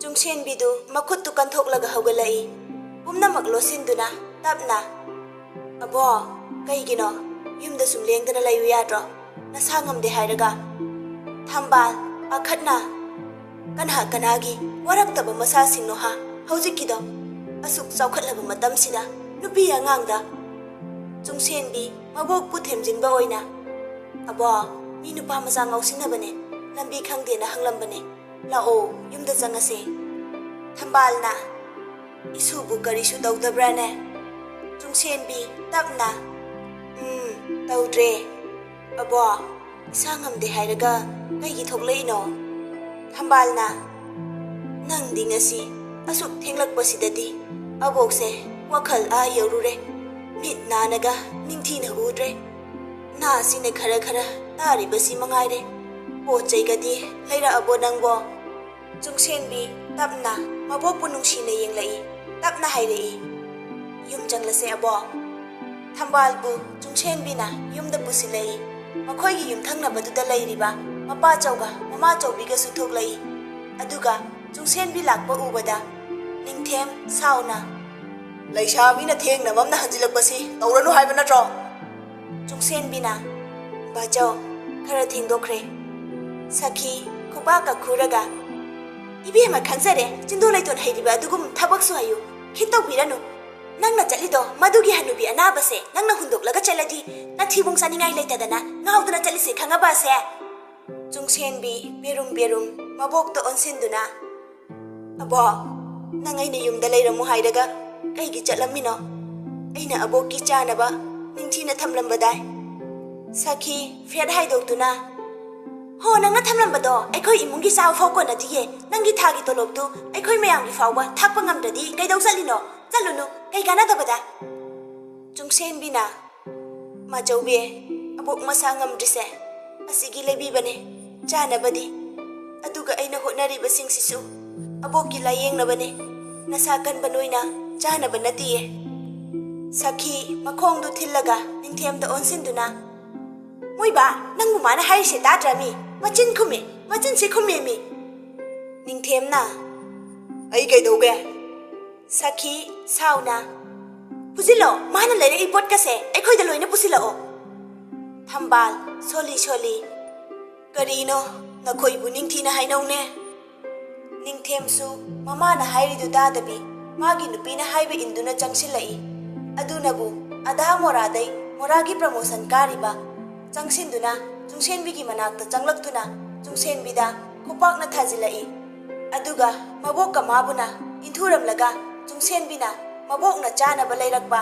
ꯆꯨꯡꯁꯦꯟꯕꯤꯗꯨ ꯃꯈꯨꯠꯇꯨ ꯀꯟꯊꯣꯛꯂꯒ ꯍꯧꯒꯠꯂꯛꯏ꯫ ꯄꯨꯝꯅꯃꯛ ꯂꯣꯠꯁꯤꯟꯗꯨꯅ ꯇꯞꯅ, "ꯑꯕꯣ, ꯀꯩꯒꯤꯅꯣ? ꯌꯨꯝꯗ ꯁꯨꯝ ꯂꯦꯡꯗꯅ ꯂꯩꯌꯨ ꯌꯥꯗ꯭ꯔꯣ? ꯅꯁꯥ ꯉꯝꯗꯦ ꯍꯥꯏꯔꯒ?" ꯊꯝꯕꯥꯜ, ꯄꯥꯈꯠꯅ, "ꯀꯅꯥ ꯀꯅꯥꯒꯤ ꯋꯥꯔꯛꯇꯕ ꯃꯁꯥꯁꯤꯡꯅꯣ ꯍꯥ ꯍꯧꯖꯤꯛꯀꯤꯗꯣ? ꯑꯁꯨꯛ ꯆꯥꯎꯈꯠꯂꯕ ꯃꯇꯝꯁꯤꯗ ꯅꯨꯄꯤ ꯑꯉꯥꯡꯗ?" ꯆꯨꯡꯁꯦꯟꯕꯤ, ꯃꯕꯣꯛꯄꯨ ꯊꯦꯝꯖꯤꯟꯕ ꯑꯣꯏꯅ, "ꯑꯕꯣ, ꯃꯤ ꯅꯨꯄꯥ ꯃꯆꯥ ꯉꯥꯎꯁꯤꯟꯅꯕꯅꯦ, ꯂꯝꯕꯤ ꯈꯪꯗꯦꯅ ꯍꯪꯂꯝꯕꯅꯦ꯫ ꯂꯥꯛꯑꯣ, ꯌꯨꯝꯗ ꯆꯪꯉꯁꯦ꯫" ꯊꯝꯕꯥꯜꯅ, "ꯏꯁꯨꯕꯨ ꯀꯔꯤꯁꯨ ꯇꯧꯗꯕ꯭ꯔꯥꯅꯦ?" ꯆꯨꯡꯁꯦꯟꯕꯤ, ꯇꯞꯅ, "ꯎꯝ, ꯇꯧꯗ꯭ꯔꯦ꯫ ꯑꯕꯣ, ꯏꯁꯥ ꯉꯝꯗꯦ ꯍꯥꯏꯔꯒ ꯀꯩꯒꯤ ꯊꯣꯛꯂꯛꯏꯅꯣ?" ꯊꯝꯕꯥꯜꯅ, "ꯅꯪꯗꯤ ꯉꯁꯤ ꯑꯁꯨꯛ ꯊꯦꯡꯂꯛꯄꯁꯤꯗꯗꯤ ꯑꯕꯣꯛꯁꯦ ꯋꯥꯈꯜ ꯑꯥ ꯌꯧꯔꯨꯔꯦ꯫ ꯃꯤꯠ ꯅꯥꯅꯒ ꯅꯤꯡꯊꯤꯅ ꯎꯗ꯭ꯔꯦ꯫ ꯅꯥꯁꯤꯅ ꯈꯔ ꯈꯔ ꯇꯥꯔꯤꯕꯁꯤ ꯃꯉꯥꯏꯔꯦ꯫ ꯄꯣꯠ ꯆꯩꯒꯗꯤ ꯂꯩꯔꯛꯑꯕꯣ ꯅꯪꯕꯣ?" ꯆꯨꯡꯁꯦꯟꯕꯤ, ꯇꯞꯅ, ꯃꯕꯣꯛꯄꯨ ꯅꯨꯡꯁꯤꯅ ꯌꯦꯡꯂꯛꯏ꯫ ꯇꯞꯅ ꯍꯥꯏꯔꯛꯏ, "ꯌꯨꯝ ꯆꯪꯂꯁꯦ ꯑꯕꯣ꯫" ꯊꯝꯕꯥꯜꯕꯨ ꯆꯨꯡꯁꯦꯟꯕꯤꯅ ꯌꯨꯝꯗ ꯄꯨꯁꯤꯜꯂꯛꯏ꯫ ꯃꯈꯣꯏꯒꯤ ꯌꯨꯝꯊꯪꯅꯕꯗꯨꯗ ꯂꯩꯔꯤꯕ ꯃꯄꯥꯆꯧꯒ ꯃꯃꯥꯆꯧꯕꯤꯒꯁꯨ ꯊꯣꯛꯂꯛꯏ꯫ ꯑꯗꯨꯒ ꯆꯨꯡꯁꯦꯟꯕꯤ ꯂꯥꯛꯄ ꯎꯕꯗ ꯅꯤꯡꯊꯦꯝ ꯁꯥꯎꯅ, "ꯂꯩꯁꯥꯕꯤꯅ ꯊꯦꯡꯅ ꯃꯝꯅ ꯍꯟꯖꯤꯜꯂꯛꯄꯁꯤ ꯇꯧꯔꯅꯨ ꯍꯥꯏꯕ ꯅꯠꯇ꯭ꯔꯣ?" ꯆꯨꯡꯁꯦꯟꯕꯤꯅ, "ꯕꯥꯆꯧ, ꯈꯔ ꯊꯦꯡꯗꯣꯛꯈ꯭ꯔꯦ꯫" ꯁꯈꯤ ꯈꯨꯕꯥꯛꯀ ꯈꯨꯔꯒ, "ꯏꯕꯦꯝꯃ, ꯈꯪꯖꯔꯦ, ꯆꯤꯟꯗꯣ ꯂꯩꯇꯣꯟ ꯍꯩꯔꯤꯕ ꯑꯗꯨꯒꯨꯝ ꯊꯕꯛꯁꯨ ꯍꯩꯌꯨ, ꯈꯤꯠ ꯇꯧꯕꯤꯔꯅꯨ꯫ ꯅꯪꯅ ꯆꯠꯂꯤꯗꯣ ꯃꯗꯨꯒꯤ ꯍꯅꯨꯕꯤ ꯑꯅꯥꯕꯁꯦ ꯅꯪꯅ ꯍꯨꯟꯗꯣꯛꯂꯒ ꯆꯠꯂꯗꯤ ꯅꯊꯤꯕꯣꯡ ꯆꯥꯅꯤꯡꯉꯥꯏ ꯂꯩꯇꯗꯅ ꯉꯥꯎꯗꯅ ꯆꯠꯂꯤꯁꯦ ꯈꯪꯉꯕ ꯑꯁꯦ?" ꯆꯨꯡꯁꯦꯟꯕꯤ ꯄꯦꯔꯨꯝ ꯄꯦꯔꯨꯝ ꯃꯕꯣꯛꯇ ꯑꯣꯟꯁꯤꯟꯗꯨꯅ, "ꯑꯕꯣꯛ, ꯅꯪ ꯑꯩꯅ ꯌꯨꯝꯗ ꯂꯩꯔꯝꯃꯨ ꯍꯥꯏꯔꯒ ꯀꯩꯒꯤ ꯆꯠꯂꯝꯃꯤꯅꯣ? ꯑꯩꯅ ꯑꯕꯣꯛꯀꯤ ꯆꯥꯅꯕ ꯅꯤꯡꯊꯤꯅ ꯊꯝꯂꯝꯕꯗꯥꯏ?" ꯁꯈꯤ ꯐꯦꯠ ꯍꯥꯏꯗꯣꯛꯇꯨꯅ, "ꯍꯣ, ꯅꯪꯅ ꯊꯝꯂꯝꯕꯗꯣ ꯑꯩꯈꯣꯏ ꯏꯃꯨꯡꯒꯤ ꯆꯥꯕ ꯐꯥꯎ ꯀꯣꯟꯅꯗꯤꯌꯦ꯫ ꯅꯪꯒꯤ ꯊꯥꯒꯤ ꯇꯣꯂꯣꯞꯇꯨ ꯑꯩꯈꯣꯏ ꯃꯌꯥꯝꯒꯤ ꯐꯥꯎꯕ ꯊꯥꯛꯄ ꯉꯝꯗ꯭ꯔꯗꯤ ꯀꯩꯗꯧ ꯆꯠꯂꯤꯅꯣ? ꯆꯠꯂꯨꯅꯨ, ꯀꯩ ꯀꯥꯟꯅꯗꯕꯗ?" ꯆꯨꯡꯁꯦꯟꯕꯤꯅ, "ꯃꯥꯆꯧꯕꯤ, ꯑꯕꯣꯛ ꯃꯁꯥ ꯉꯝꯗ꯭ꯔꯤꯁꯦ ꯑꯁꯤꯒꯤ ꯂꯩꯕꯤꯕꯅꯦ, ꯆꯥꯅꯕꯗꯤ꯫ ꯑꯗꯨꯒ ꯑꯩꯅ ꯍꯣꯠꯅꯔꯤꯕꯁꯤꯡꯁꯤꯁꯨ ꯑꯕꯣꯛꯀꯤ ꯂꯥꯌꯦꯡꯅꯕꯅꯦ꯫ ꯅꯁꯥ ꯀꯟꯕ ꯅꯣꯏꯅ ꯆꯥꯅꯕ ꯅꯠꯇꯤꯌꯦ꯫" ꯁꯈꯤ ꯃꯈꯣꯡꯗꯨ ꯊꯤꯜꯂꯒ ꯅꯤꯡꯊꯦꯝꯗ ꯑꯣꯟꯁꯤꯟꯗꯨꯅ, "ꯃꯣꯏꯕꯥ, ꯅꯪꯕꯨ ꯃꯥꯅ ꯍꯥꯏꯔꯤꯁꯦ ꯇꯥꯗ꯭ꯔꯃꯤ? ꯃꯆꯤꯟ ꯈꯨꯝꯃꯦ, ꯃꯆꯤꯟꯁꯦ ꯈꯨꯝꯃꯦꯃꯤ!" ꯅꯤꯡꯊꯦꯝꯅ, "ꯑꯩ ꯀꯩꯗꯧꯒꯦ?" ꯁꯈꯤ ꯁꯥꯎꯅ, "ꯐꯨꯖꯤꯜꯂꯣ, ꯃꯥꯅ ꯂꯩꯔꯛꯏ ꯄꯣꯠꯀꯁꯦ ꯑꯩꯈꯣꯏꯗ ꯂꯣꯏꯅ ꯄꯨꯁꯤꯜꯂꯛꯑꯣ꯫" ꯊꯝꯕꯥꯜ ꯁꯣꯜꯂꯤ ꯁꯣꯜꯂꯤ, "ꯀꯔꯤꯅꯣ, ꯅꯈꯣꯏꯕꯨ ꯅꯤꯡꯊꯤꯅ ꯍꯥꯏꯅꯧꯅꯦ?" ꯅꯤꯡꯊꯦꯝꯁꯨ ꯃꯃꯥꯅ ꯍꯥꯏꯔꯤꯗꯨ ꯇꯥꯗꯕꯤ ꯃꯥꯒꯤ ꯅꯨꯄꯤꯅ ꯍꯥꯏꯕ ꯏꯟꯗꯨꯅ ꯆꯪꯁꯤꯜꯂꯛꯏ꯫ ꯑꯗꯨꯅꯕꯨ ꯑꯙꯥ ꯃꯣꯔꯥꯗꯩ ꯃꯣꯔꯥꯒꯤ ꯄ꯭ꯔꯃꯣꯁꯟ ꯀꯥꯔꯤꯕ ꯆꯪꯁꯤꯟꯗꯨꯅ ꯆꯨꯡꯁꯦꯟꯕꯤꯒꯤ ꯃꯅꯥꯛꯇ ꯆꯪꯂꯛꯇꯨꯅ ꯆꯨꯡꯁꯦꯟꯕꯤꯗ ꯈꯨꯄꯥꯛꯅ ꯊꯥꯖꯤꯜꯂꯛꯏ꯫ ꯑꯗꯨꯒ ꯃꯕꯣꯛꯀ ꯃꯥꯕꯨꯅ ꯏꯟꯊꯨꯔꯝꯂꯒ ꯆꯨꯡꯁꯦꯟꯕꯤꯅ ꯃꯕꯣꯛꯅ ꯆꯥꯅꯕ ꯂꯩꯔꯛꯄ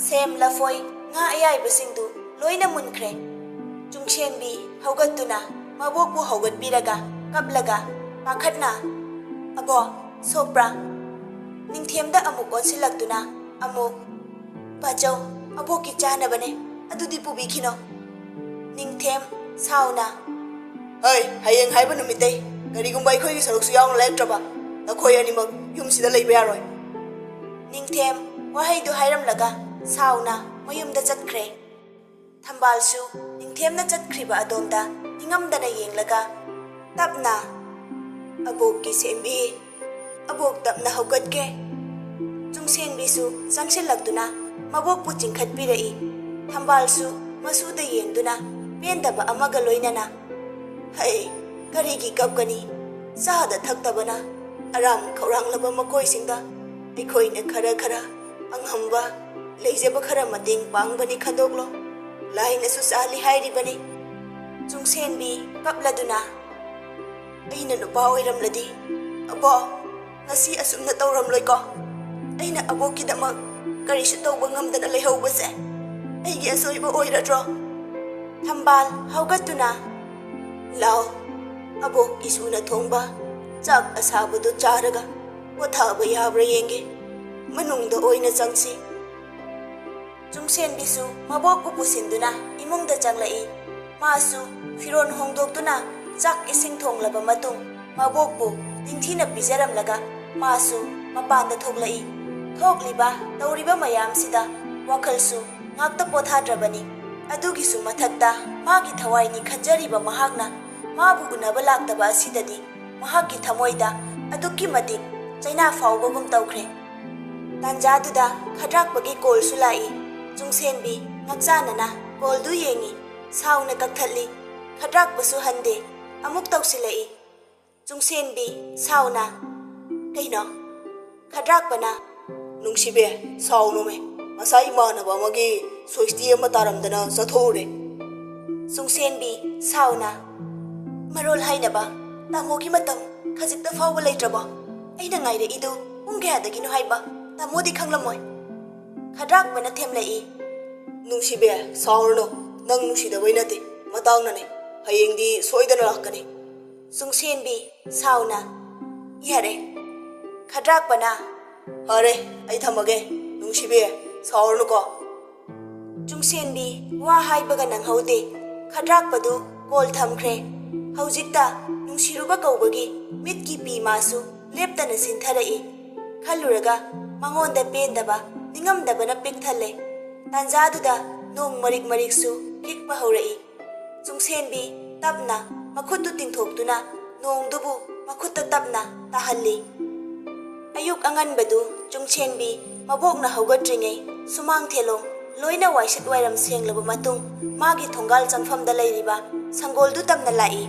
ꯁꯦꯝ, ꯂꯐꯣꯏ, ꯉꯥ ꯑꯌꯥꯏꯕꯁꯤꯡꯗꯨ ꯂꯣꯏꯅ ꯃꯨꯟꯈ꯭ꯔꯦ꯫ ꯆꯨꯡꯁꯦꯟꯕꯤ ꯍꯧꯒꯠꯇꯨꯅ ꯃꯕꯣꯛꯄꯨ ꯍꯧꯒꯠꯄꯤꯔꯒ ꯀꯞꯂꯒ ꯄꯥꯈꯠꯅ, "ꯑꯕꯣ, ꯁꯣꯛꯄ꯭ꯔꯥ?" ꯅꯤꯡꯊꯦꯝꯗ ꯑꯃꯨꯛ ꯑꯣꯟꯁꯤꯜꯂꯛꯇꯨꯅ ꯑꯃꯨꯛ, "ꯕꯥꯆꯧ, ꯑꯕꯣꯛꯀꯤ ꯆꯥꯅꯕꯅꯦ, ꯑꯗꯨꯗꯤ ꯄꯨꯕꯤꯈꯤꯅꯣ꯫" ꯅꯤꯡꯊꯦꯝ ꯁꯥꯎꯅ, "ꯍꯩ, ꯍꯌꯦꯡ ꯍꯥꯏꯕ ꯅꯨꯃꯤꯠꯇꯩ ꯀꯔꯤꯒꯨꯝꯕ ꯑꯩꯈꯣꯏꯒꯤ ꯁꯔꯨꯛꯁꯨ ꯌꯥꯎꯅ ꯂꯩꯔꯛꯇ꯭ꯔꯕ ꯅꯈꯣꯏ ꯑꯅꯤꯃꯛ ꯌꯨꯝꯁꯤꯗ ꯂꯩꯕ ꯌꯥꯔꯣꯏ꯫" ꯅꯤꯡꯊꯦꯝ ꯋꯥꯍꯩꯗꯨ ꯍꯥꯏꯔꯝꯂꯒ ꯁꯥꯎꯅ ꯃꯌꯨꯝꯗ ꯆꯠꯈ꯭ꯔꯦ꯫ ꯊꯝꯕꯥꯜꯁꯨ ꯅꯤꯡꯊꯦꯝꯅ ꯆꯠꯈ꯭ꯔꯤꯕ ꯑꯗꯣꯝꯗ ꯅꯤꯡꯉꯝꯗꯅ ꯌꯦꯡꯂꯒ ꯇꯞꯅ, "ꯑꯕꯣꯛꯀꯤ ꯁꯦꯝꯕꯤ, ꯑꯕꯣꯛ ꯇꯞꯅ ꯍꯧꯒꯠꯀꯦ꯫" ꯆꯨꯡꯁꯦꯟꯕꯤꯁꯨ ꯆꯪꯁꯤꯜꯂꯛꯇꯨꯅ ꯃꯕꯣꯛꯄꯨ ꯆꯤꯡꯈꯠꯄꯤꯔꯛꯏ꯫ ꯊꯝꯕꯥꯜꯁꯨ ꯃꯁꯨꯗ ꯌꯦꯡꯗꯨꯅ ꯄꯦꯟꯗꯕ ꯑꯃꯒ ꯂꯣꯏꯅꯅ, "ꯍꯩ, ꯀꯔꯤꯒꯤ ꯀꯞꯀꯅꯤ? ꯆꯥꯗ ꯊꯛꯇꯕꯅ ꯑꯔꯥꯝ ꯈꯧꯔꯥꯡꯂꯕ ꯃꯈꯣꯏꯁꯤꯡꯗ ꯑꯩꯈꯣꯏꯅ ꯈꯔ ꯈꯔ ꯑꯉꯝꯕ ꯂꯩꯖꯕ ꯈꯔ ꯃꯇꯦꯡ ꯄꯥꯡꯕꯅꯤ ꯈꯟꯗꯣꯛꯂꯣ꯫ ꯂꯥꯏꯅꯁꯨ ꯆꯥꯜꯂꯤ ꯍꯥꯏꯔꯤꯕꯅꯤ꯫ ꯆꯨꯡꯁꯦꯟꯕꯤ ꯀꯞꯂꯗꯨꯅ, "ꯑꯩꯅ ꯅꯨꯄꯥ ꯑꯣꯏꯔꯝꯂꯗꯤ, ꯑꯕꯣ, ꯉꯁꯤ ꯑꯁꯨꯝꯅ ꯇꯧꯔꯝꯂꯣꯏꯀꯣ꯫ ꯑꯩꯅ ꯑꯕꯣꯛꯀꯤꯗꯃꯛ ꯀꯔꯤꯁꯨ ꯇꯧꯕ ꯉꯝꯗꯅ ꯂꯩꯍꯧꯕꯁꯦ ꯑꯩꯒꯤ ꯑꯁꯣꯏꯕ ꯑꯣꯏꯔꯗ꯭ꯔꯣ?" ꯊꯝꯕꯥꯜ ꯍꯧꯒꯠꯇꯨꯅ, "ꯂꯥꯎ, ꯑꯕꯣꯛ ꯏꯁꯨꯅ ꯊꯣꯡꯕ ꯆꯥꯛ ꯑꯁꯥꯕꯗꯨ ꯆꯥꯔꯒ ꯄꯣꯊꯥꯕ ꯌꯥꯕ꯭ꯔꯥ ꯌꯦꯡꯒꯦ꯫ ꯃꯅꯨꯡꯗ ꯑꯣꯏꯅ ꯆꯪꯁꯤ꯫" ꯆꯨꯡꯁꯦꯟꯕꯤꯁꯨ ꯃꯕꯣꯛꯄꯨ ꯄꯨꯁꯤꯟꯗꯨꯅ ꯏꯃꯨꯡꯗ ꯆꯪꯂꯛꯏ꯫ ꯃꯥꯁꯨ ꯐꯤꯔꯣꯜ ꯍꯣꯡꯗꯣꯛꯇꯨꯅ ꯆꯥꯛ ꯏꯁꯤꯡ ꯊꯣꯡꯂꯕ ꯃꯇꯨꯡ ꯃꯕꯣꯛꯄꯨ ꯅꯤꯡꯊꯤꯅ ꯄꯤꯖꯔꯝꯂꯒ ꯃꯥꯁꯨ ꯃꯄꯥꯟꯗ ꯊꯣꯛꯂꯛꯏ꯫ ꯊꯣꯛꯂꯤꯕ ꯇꯧꯔꯤꯕ ꯃꯌꯥꯝꯁꯤꯗ ꯋꯥꯈꯜꯁꯨ ꯉꯥꯛꯇ ꯄꯣꯊꯥꯗ꯭ꯔꯕꯅꯤ꯫ ꯑꯗꯨꯒꯤꯁꯨ ꯃꯊꯛꯇ ꯃꯥꯒꯤ ꯊꯋꯥꯏꯅꯤ ꯈꯟꯖꯔꯤꯕ ꯃꯍꯥꯛꯅ ꯃꯥꯕꯨ ꯎꯅꯕ ꯂꯥꯛꯇꯕ ꯑꯁꯤꯗꯗꯤ ꯃꯍꯥꯛꯀꯤ ꯊꯃꯣꯏꯗ ꯑꯗꯨꯛꯀꯤ ꯃꯇꯤꯛ ꯆꯩꯅꯥ ꯐꯥꯎꯕꯒꯨꯝ ꯇꯧꯈ꯭ꯔꯦ꯫ ꯇꯥꯟꯖꯥꯗꯨꯗ ꯈꯗ꯭ꯔꯥꯛꯄꯒꯤ ꯀꯣꯜꯁꯨ ꯂꯥꯛꯏ꯫ ꯆꯨꯡꯁꯦꯟꯕꯤ ꯉꯥꯛꯆꯥꯅꯅ ꯀꯣꯜꯗꯨ ꯌꯦꯡꯏ꯫ ꯁꯥꯎꯅ ꯀꯛꯊꯠꯂꯤ꯫ ꯈꯗ꯭ꯔꯥꯛꯄꯁꯨ ꯍꯟꯗꯦ꯫ ꯑꯃꯨꯛ ꯇꯧꯁꯤꯜꯂꯛꯏ꯫ ꯆꯨꯡꯁꯦꯟꯕꯤ ꯁꯥꯎꯅ, "ꯀꯩꯅꯣ?" ꯈꯗ꯭ꯔꯥꯛꯄꯅ, "ꯅꯨꯡꯁꯤꯕꯤ, ꯁꯥꯎꯅꯨꯃꯦ꯫ ꯉꯁꯥꯏ ꯏꯃꯥꯟꯅꯕ ꯑꯃꯒꯤ ꯁꯣꯏꯁꯇꯤ ꯑꯃ ꯇꯥꯔꯝꯗꯅ ꯆꯠꯊꯣꯛꯎꯔꯦ꯫" ꯆꯨꯡꯁꯦꯟꯕꯤ ꯁꯥꯎꯅ, "ꯃꯔꯣꯜ ꯍꯥꯏꯅꯕ ꯇꯥꯃꯣꯒꯤ ꯃꯇꯝ ꯈꯖꯤꯛꯇ ꯐꯥꯎꯕ ꯂꯩꯇ꯭ꯔꯕꯣ? ꯑꯩꯅ ꯉꯥꯏꯔꯛꯏꯗꯨ ꯄꯨꯡ ꯀꯌꯥꯗꯒꯤꯅꯣ ꯍꯥꯏꯕ ꯇꯥꯃꯣꯗꯤ ꯈꯪꯂꯝꯃꯣꯏ꯫" ꯈꯗ꯭ꯔꯥꯛꯄꯅ ꯊꯦꯝꯂꯛꯏ꯫ "ꯅꯨꯡꯁꯤꯕꯤ, ꯁꯥꯎꯔꯅꯨ꯫ ꯅꯪ ꯅꯨꯡꯁꯤꯗꯕꯩ ꯅꯠꯇꯦ, ꯃꯇꯥꯡꯅꯅꯦ꯫ ꯍꯌꯦꯡꯗꯤ ꯁꯣꯏꯗꯅ ꯂꯥꯛꯀꯅꯤ꯫" ꯆꯨꯡꯁꯦꯟꯕꯤ ꯁꯥꯎꯅ, "ꯌꯥꯔꯦ꯫" ꯈꯗ꯭ꯔꯥꯛꯄꯅ, "ꯐꯔꯦ, ꯑꯩ ꯊꯝꯃꯒꯦ꯫ ꯅꯨꯡꯁꯤꯕꯤ, ꯁꯥꯎꯔꯅꯨꯀꯣ꯫" ꯆꯨꯡꯁꯦꯟꯕꯤ ꯋꯥ ꯍꯥꯏꯕꯒ ꯅꯪꯍꯧꯗꯦ꯫ ꯈꯗ꯭ꯔꯥꯛꯄꯗꯨ ꯀꯣꯜ ꯊꯝꯈ꯭ꯔꯦ꯫ ꯍꯧꯖꯤꯛꯇ ꯅꯨꯡꯁꯤꯔꯨꯕ ꯀꯧꯕꯒꯤ ꯃꯤꯠꯀꯤ ꯄꯤ ꯃꯥꯁꯨ ꯂꯦꯞꯇꯅ ꯁꯤꯟꯊꯔꯛꯏ꯫ ꯈꯜꯂꯨꯔꯒ ꯃꯉꯣꯟꯗ ꯄꯦꯟꯗꯕ, ꯅꯤꯡꯉꯝꯗꯕꯅ ꯄꯤꯛ ꯊꯜꯂꯦ꯫ ꯇꯥꯟꯖꯥꯗꯨꯗ ꯅꯣꯡ ꯃꯔꯤꯛ ꯃꯔꯤꯛꯁꯨ ꯈꯤꯛꯄ ꯍꯧꯔꯛꯏ꯫ ꯆꯨꯡꯁꯦꯟꯕꯤ ꯇꯞꯅ ꯃꯈꯨꯠꯇꯨ ꯇꯤꯡꯊꯣꯛꯇꯨꯅ ꯅꯣꯡꯗꯨꯕꯨ ꯃꯈꯨꯠꯇ ꯇꯞꯅ ꯇꯥꯍꯜꯂꯤ꯫ ꯑꯌꯨꯛ ꯑꯉꯟꯕꯗꯨ ꯆꯨꯡꯁꯦꯟꯕꯤ ꯃꯕꯣꯛꯅ ꯍꯧꯒꯠꯇ꯭ꯔꯤꯉꯩ ꯁꯨꯃꯥꯡ ꯊꯦꯂꯣꯡ ꯂꯣꯏꯅ ꯋꯥꯏꯁꯤꯠ ꯋꯥꯏꯔꯝ ꯁꯦꯡꯂꯕ ꯃꯇꯨꯡ ꯃꯥꯒꯤ ꯊꯣꯡꯒꯥꯜ ꯆꯪꯐꯝꯗ ꯂꯩꯔꯤꯕ ꯁꯪꯒꯣꯜꯗꯨ ꯇꯞꯅ ꯂꯥꯛꯏ꯫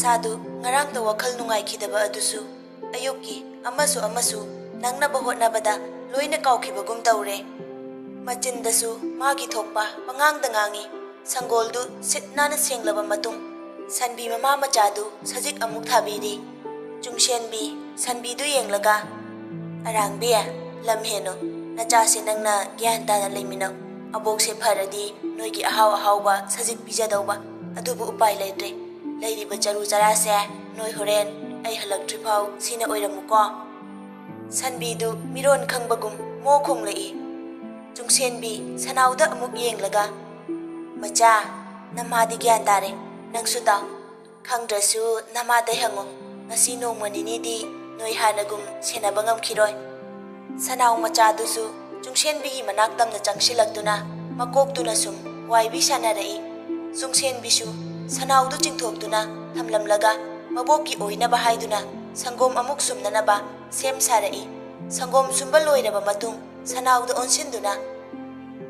ꯃꯆꯥꯗꯨ ꯉꯔꯥꯡꯇ ꯋꯥꯈꯜ ꯅꯨꯡꯉꯥꯏꯈꯤꯗꯕ ꯑꯗꯨꯁꯨ ꯑꯌꯨꯛꯀꯤ ꯑꯃꯁꯨ ꯑꯃꯁꯨ ꯅꯪꯅꯕ ꯍꯣꯠꯅꯕꯗ ꯂꯣꯏꯅ ꯀꯥꯎꯈꯤꯕꯒꯨꯝ ꯇꯧꯔꯦ꯫ ꯃꯆꯤꯟꯗꯁꯨ ꯃꯥꯒꯤ ꯊꯣꯛꯄ ꯄꯉꯥꯡꯗ ꯉꯥꯡꯏ꯫ ꯁꯪꯒꯣꯜꯗꯨ ꯁꯤꯠ ꯅꯥꯟꯅ ꯁꯦꯡꯂꯕ ꯃꯇꯨꯡ, ꯁꯟꯕꯤ ꯃꯃꯥ ꯃꯆꯥꯗꯨ ꯁꯖꯤꯛ ꯑꯃꯨꯛ ꯊꯥꯕꯤꯔꯤ꯫ ꯆꯨꯡꯁꯦꯟꯕꯤ ꯁꯟꯕꯤꯗꯨ ꯌꯦꯡꯂꯒ, "ꯑꯔꯥꯡꯕꯤ, ꯂꯝ ꯍꯦꯟꯅꯨ꯫ ꯅꯆꯥꯁꯦ ꯅꯪꯅ ꯒ꯭ꯌꯥꯟ ꯇꯥꯅ ꯂꯩꯃꯤꯟꯅꯧ꯫ ꯑꯕꯣꯛꯁꯦ ꯐꯔꯗꯤ ꯅꯣꯏꯒꯤ ꯑꯍꯥꯎ ꯑꯍꯥꯎꯕ ꯁꯖꯤꯛ ꯄꯤꯖꯗꯧꯕ, ꯑꯗꯨꯕꯨ ꯎꯄꯥꯏ ꯂꯩꯇ꯭ꯔꯦ꯫ ꯂꯩꯔꯤꯕ ꯆꯔꯨ ꯆꯔꯥꯁꯦ ꯅꯣꯏ ꯍꯣꯔꯦꯟ ꯑꯩ ꯍꯜꯂꯛꯇ꯭ꯔꯤꯐꯥꯎ ꯁꯤꯅ ꯑꯣꯏꯔꯝꯃꯨꯀꯣ꯫" ꯁꯟꯕꯤꯗꯨ ꯃꯤꯔꯣꯟ ꯈꯪꯕꯒꯨꯝ ꯃꯣ ꯈꯣꯡꯂꯛꯏ꯫ ꯆꯨꯡꯁꯦꯟꯕꯤ ꯁꯅꯥꯎꯗ ꯑꯃꯨꯛ ꯌꯦꯡꯂꯒ, "ꯃꯆꯥ, ꯅꯃꯥꯗꯤ ꯒ꯭ꯌꯥꯟ ꯇꯥꯔꯦ꯫ ꯅꯪꯁꯨ ꯇꯥꯎ꯫ ꯈꯪꯗ꯭ꯔꯁꯨ ꯅꯃꯥꯗꯩ ꯍꯪꯉꯨ꯫ ꯉꯁꯤ ꯅꯣꯡꯃ ꯅꯤꯅꯤꯗꯤ ꯅꯣꯏ ꯍꯥꯟꯅꯒꯨꯝ ꯁꯦꯟꯅꯕ ꯉꯝꯈꯤꯔꯣꯏ꯫" ꯁꯅꯥꯎ ꯃꯆꯥꯗꯨꯁꯨ ꯆꯨꯡꯁꯦꯟꯕꯤꯒꯤ ꯃꯅꯥꯛ ꯇꯝꯅ ꯆꯪꯁꯤꯜꯂꯛꯇꯨꯅ ꯃꯀꯣꯛꯇꯨꯅ ꯁꯨꯝ ꯋꯥꯏꯕꯤ ꯁꯥꯟꯅꯔꯛꯏ꯫ ꯆꯨꯡꯁꯦꯟꯕꯤꯁꯨ ꯁꯅꯥꯎꯗꯨ ꯆꯤꯡꯊꯣꯛꯇꯨꯅ ꯊꯝꯂꯝꯂꯒ ꯃꯕꯣꯛꯀꯤ ꯑꯣꯏꯅꯕ ꯍꯥꯏꯗꯨꯅ ꯁꯪꯒꯣꯝ ꯑꯃꯨꯛ ꯁꯨꯝꯅꯅꯕ ꯁꯦꯝ ꯁꯥꯔꯛꯏ꯫ ꯁꯪꯒꯣꯝ ꯁꯨꯝꯕ ꯂꯣꯏꯔꯕ ꯃꯇꯨꯡ ꯁꯅꯥꯎꯗꯨ ꯑꯣꯟꯁꯤꯟꯗꯨꯅ,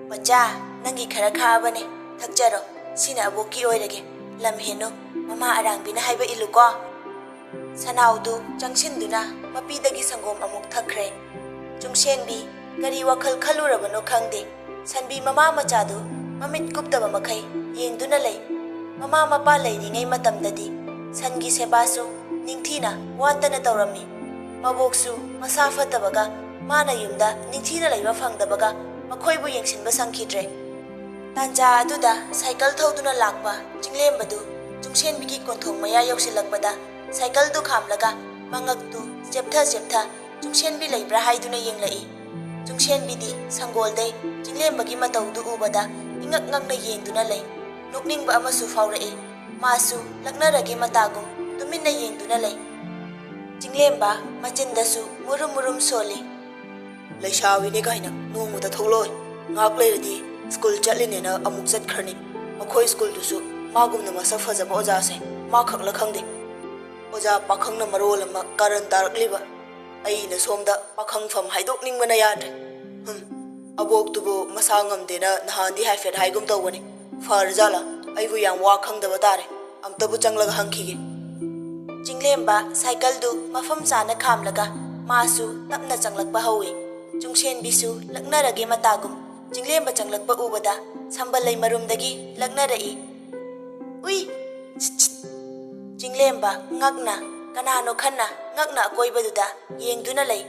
"ꯃꯆꯥ, ꯅꯪꯒꯤ ꯈꯔ ꯈꯥꯛꯑꯕꯅꯦ, ꯊꯛꯆꯔꯣ꯫ ꯁꯤꯅ ꯑꯕꯣꯛꯀꯤ ꯑꯣꯏꯔꯒꯦ꯫ ꯂꯝ ꯍꯦꯟꯅꯨ, ꯃꯃꯥ ꯑꯔꯥꯡꯕꯤꯅ ꯍꯥꯏꯕ ꯏꯜꯂꯨꯀꯣ꯫" ꯁꯅꯥꯎꯗꯨ ꯆꯪꯁꯤꯟꯗꯨꯅ ꯃꯄꯤꯗꯒꯤ ꯁꯪꯒꯣꯝ ꯑꯃꯨꯛ ꯊꯛꯈ꯭ꯔꯦ꯫ ꯆꯨꯡꯁꯦꯟꯕꯤ ꯀꯔꯤ ꯋꯥꯈꯜ ꯈꯜꯂꯨꯔꯕꯅꯣ ꯈꯪꯗꯦ, ꯁꯟꯕꯤ ꯃꯃꯥ ꯃꯆꯥꯗꯨ ꯃꯃꯤꯠ ꯀꯨꯞꯇꯕ ꯃꯈꯩ ꯌꯦꯡꯗꯨꯅ ꯂꯩ꯫ ꯃꯃꯥ ꯃꯄꯥ ꯂꯩꯔꯤꯉꯩ ꯃꯇꯝꯗꯗꯤ ꯁꯟꯒꯤ ꯁꯦꯕꯥꯁꯨ ꯅꯤꯡꯊꯤꯅ ꯋꯥꯠꯇꯅ ꯇꯧꯔꯝꯃꯤ꯫ ꯃꯕꯣꯛꯁꯨ ꯃꯁꯥ ꯐꯠꯇꯕꯒ ꯃꯥꯅ ꯌꯨꯝꯗ ꯅꯤꯡꯊꯤꯅ ꯂꯩꯕ ꯐꯪꯗꯕꯒ ꯃꯈꯣꯏꯕꯨ ꯌꯦꯡꯁꯤꯟꯕ ꯁꯪꯈꯤꯗ꯭ꯔꯦ꯫ ꯇꯥꯟꯖꯥ ꯑꯗꯨꯗ ꯁꯥꯏꯀꯜ ꯊꯧꯗꯨꯅ ꯂꯥꯛꯄ ꯆꯤꯡꯂꯦꯝꯕꯗꯨ ꯆꯨꯡꯁꯦꯟꯕꯤꯒꯤ ꯀꯣꯟꯊꯣꯡ ꯃꯌꯥ ꯌꯧꯁꯤꯜꯂꯛꯄꯗ ꯁꯥꯏꯀꯜꯗꯨ ꯈꯥꯝꯂꯒ ꯃꯉꯛꯇꯨ ꯆꯦꯞꯊ ꯆꯦꯞꯊ ꯆꯨꯡꯁꯦꯟꯕꯤ ꯂꯩꯕ꯭ꯔꯥ ꯍꯥꯏꯗꯨꯅ ꯌꯦꯡꯂꯛꯏ꯫ ꯆꯨꯡꯁꯦꯟꯕꯤꯗꯤ ꯁꯪꯒꯣꯜꯗꯩ ꯆꯤꯡꯂꯦꯝꯕꯒꯤ ꯃꯇꯧꯗꯨ ꯎꯕꯗ ꯏꯉꯛ ꯉꯛꯅ ꯌꯦꯡꯗꯨꯅ ꯂꯩ꯫ ꯅꯣꯛꯅꯤꯡꯕ ꯑꯃꯁꯨ ꯐꯥꯎꯔꯛꯏ꯫ ꯃꯥꯁꯨ ꯂꯛꯅꯔꯒꯦ ꯃꯇꯥꯒꯨꯝ ꯇꯨꯃꯤꯟꯅ ꯌꯦꯡꯗꯨꯅ ꯂꯩ꯫ ꯆꯤꯡꯂꯦꯝꯕ ꯃꯆꯤꯟꯗꯁꯨ ꯃꯨꯔꯨꯝ ꯃꯨꯔꯨꯝ ꯁꯣꯜꯂꯤ꯫ "ꯂꯩꯁꯥꯕꯤꯅꯦ ꯀꯥꯏꯅ ꯅꯣꯡꯃꯇ ꯊꯣꯛꯂꯛꯑꯣꯏ꯫ ꯉꯥꯏꯍꯥꯛ ꯂꯩꯔꯗꯤ ꯁ꯭ꯀꯨꯜ ꯆꯠꯂꯤꯅꯦꯅ ꯑꯃꯨꯛ ꯆꯠꯈ꯭ꯔꯅꯤ꯫ ꯑꯩꯈꯣꯏ ꯁ꯭ꯀꯨꯜꯗꯨꯁꯨ ꯃꯥꯒꯨꯝꯅ ꯃꯁꯛ ꯐꯖꯕ ꯑꯣꯖꯥꯁꯦ ꯃꯥ ꯈꯛꯂ ꯈꯪꯗꯦ꯫ ꯑꯣꯖꯥ ꯄꯥꯈꯪꯅ ꯃꯔꯣꯜ ꯑꯃ ꯀꯥꯔꯟ ꯇꯥꯔꯛꯂꯤꯕ꯫ ꯑꯩꯅ ꯁꯣꯝꯗ ꯄꯥꯈꯪꯐꯝ ꯍꯥꯏꯗꯣꯛꯅꯤꯡꯕꯅ ꯌꯥꯗ꯭ꯔꯦ꯫ ꯍꯨꯝ, ꯑꯕꯣꯛꯇꯨꯕꯨ ꯃꯁꯥ ꯉꯝꯗꯦꯅ ꯅꯍꯥꯟꯗꯤ ꯍꯥꯏꯐꯦꯠ ꯍꯥꯏꯒꯨꯝ ꯇꯧꯕꯅꯤ꯫ ꯐꯔꯖꯥꯠꯂꯥ? ꯑꯩꯕꯨ ꯌꯥꯝ ꯋꯥ ꯈꯪꯗꯕ ꯇꯥꯔꯦ꯫ ꯑꯝꯇꯕꯨ ꯆꯪꯂꯒ ꯍꯪꯈꯤꯒꯦ꯫ ꯆꯤꯡꯂꯦꯝꯕ ꯁꯥꯏꯀꯜꯗꯨ ꯃꯐꯝ ꯆꯥꯅ ꯈꯥꯝꯂꯒ ꯃꯥꯁꯨ ꯇꯞꯅ ꯆꯪꯂꯛꯄ ꯍꯧꯏ꯫ ꯆꯨꯡꯁꯦꯟꯕꯤꯁꯨ ꯂꯛꯅꯔꯒꯦ ꯃꯇꯥꯒꯨꯝ ꯆꯤꯡꯂꯦꯝꯕ ꯆꯪꯂꯛꯄ ꯎꯕꯗ ꯁꯝꯕꯜꯂꯩ ꯃꯔꯨꯝꯗꯒꯤ ꯂꯛꯅꯔꯛꯏ꯫ "ꯎꯏ! ꯁꯤꯠ, ꯁꯤꯠ!" ꯆꯤꯡꯂꯦꯝꯕ ꯉꯛꯅ, ꯀꯅꯥꯅꯣ ꯈꯟꯅ ꯉꯛꯅ ꯑꯀꯣꯏꯕꯗꯨꯗ ꯌꯦꯡꯗꯨꯅ ꯂꯩ꯫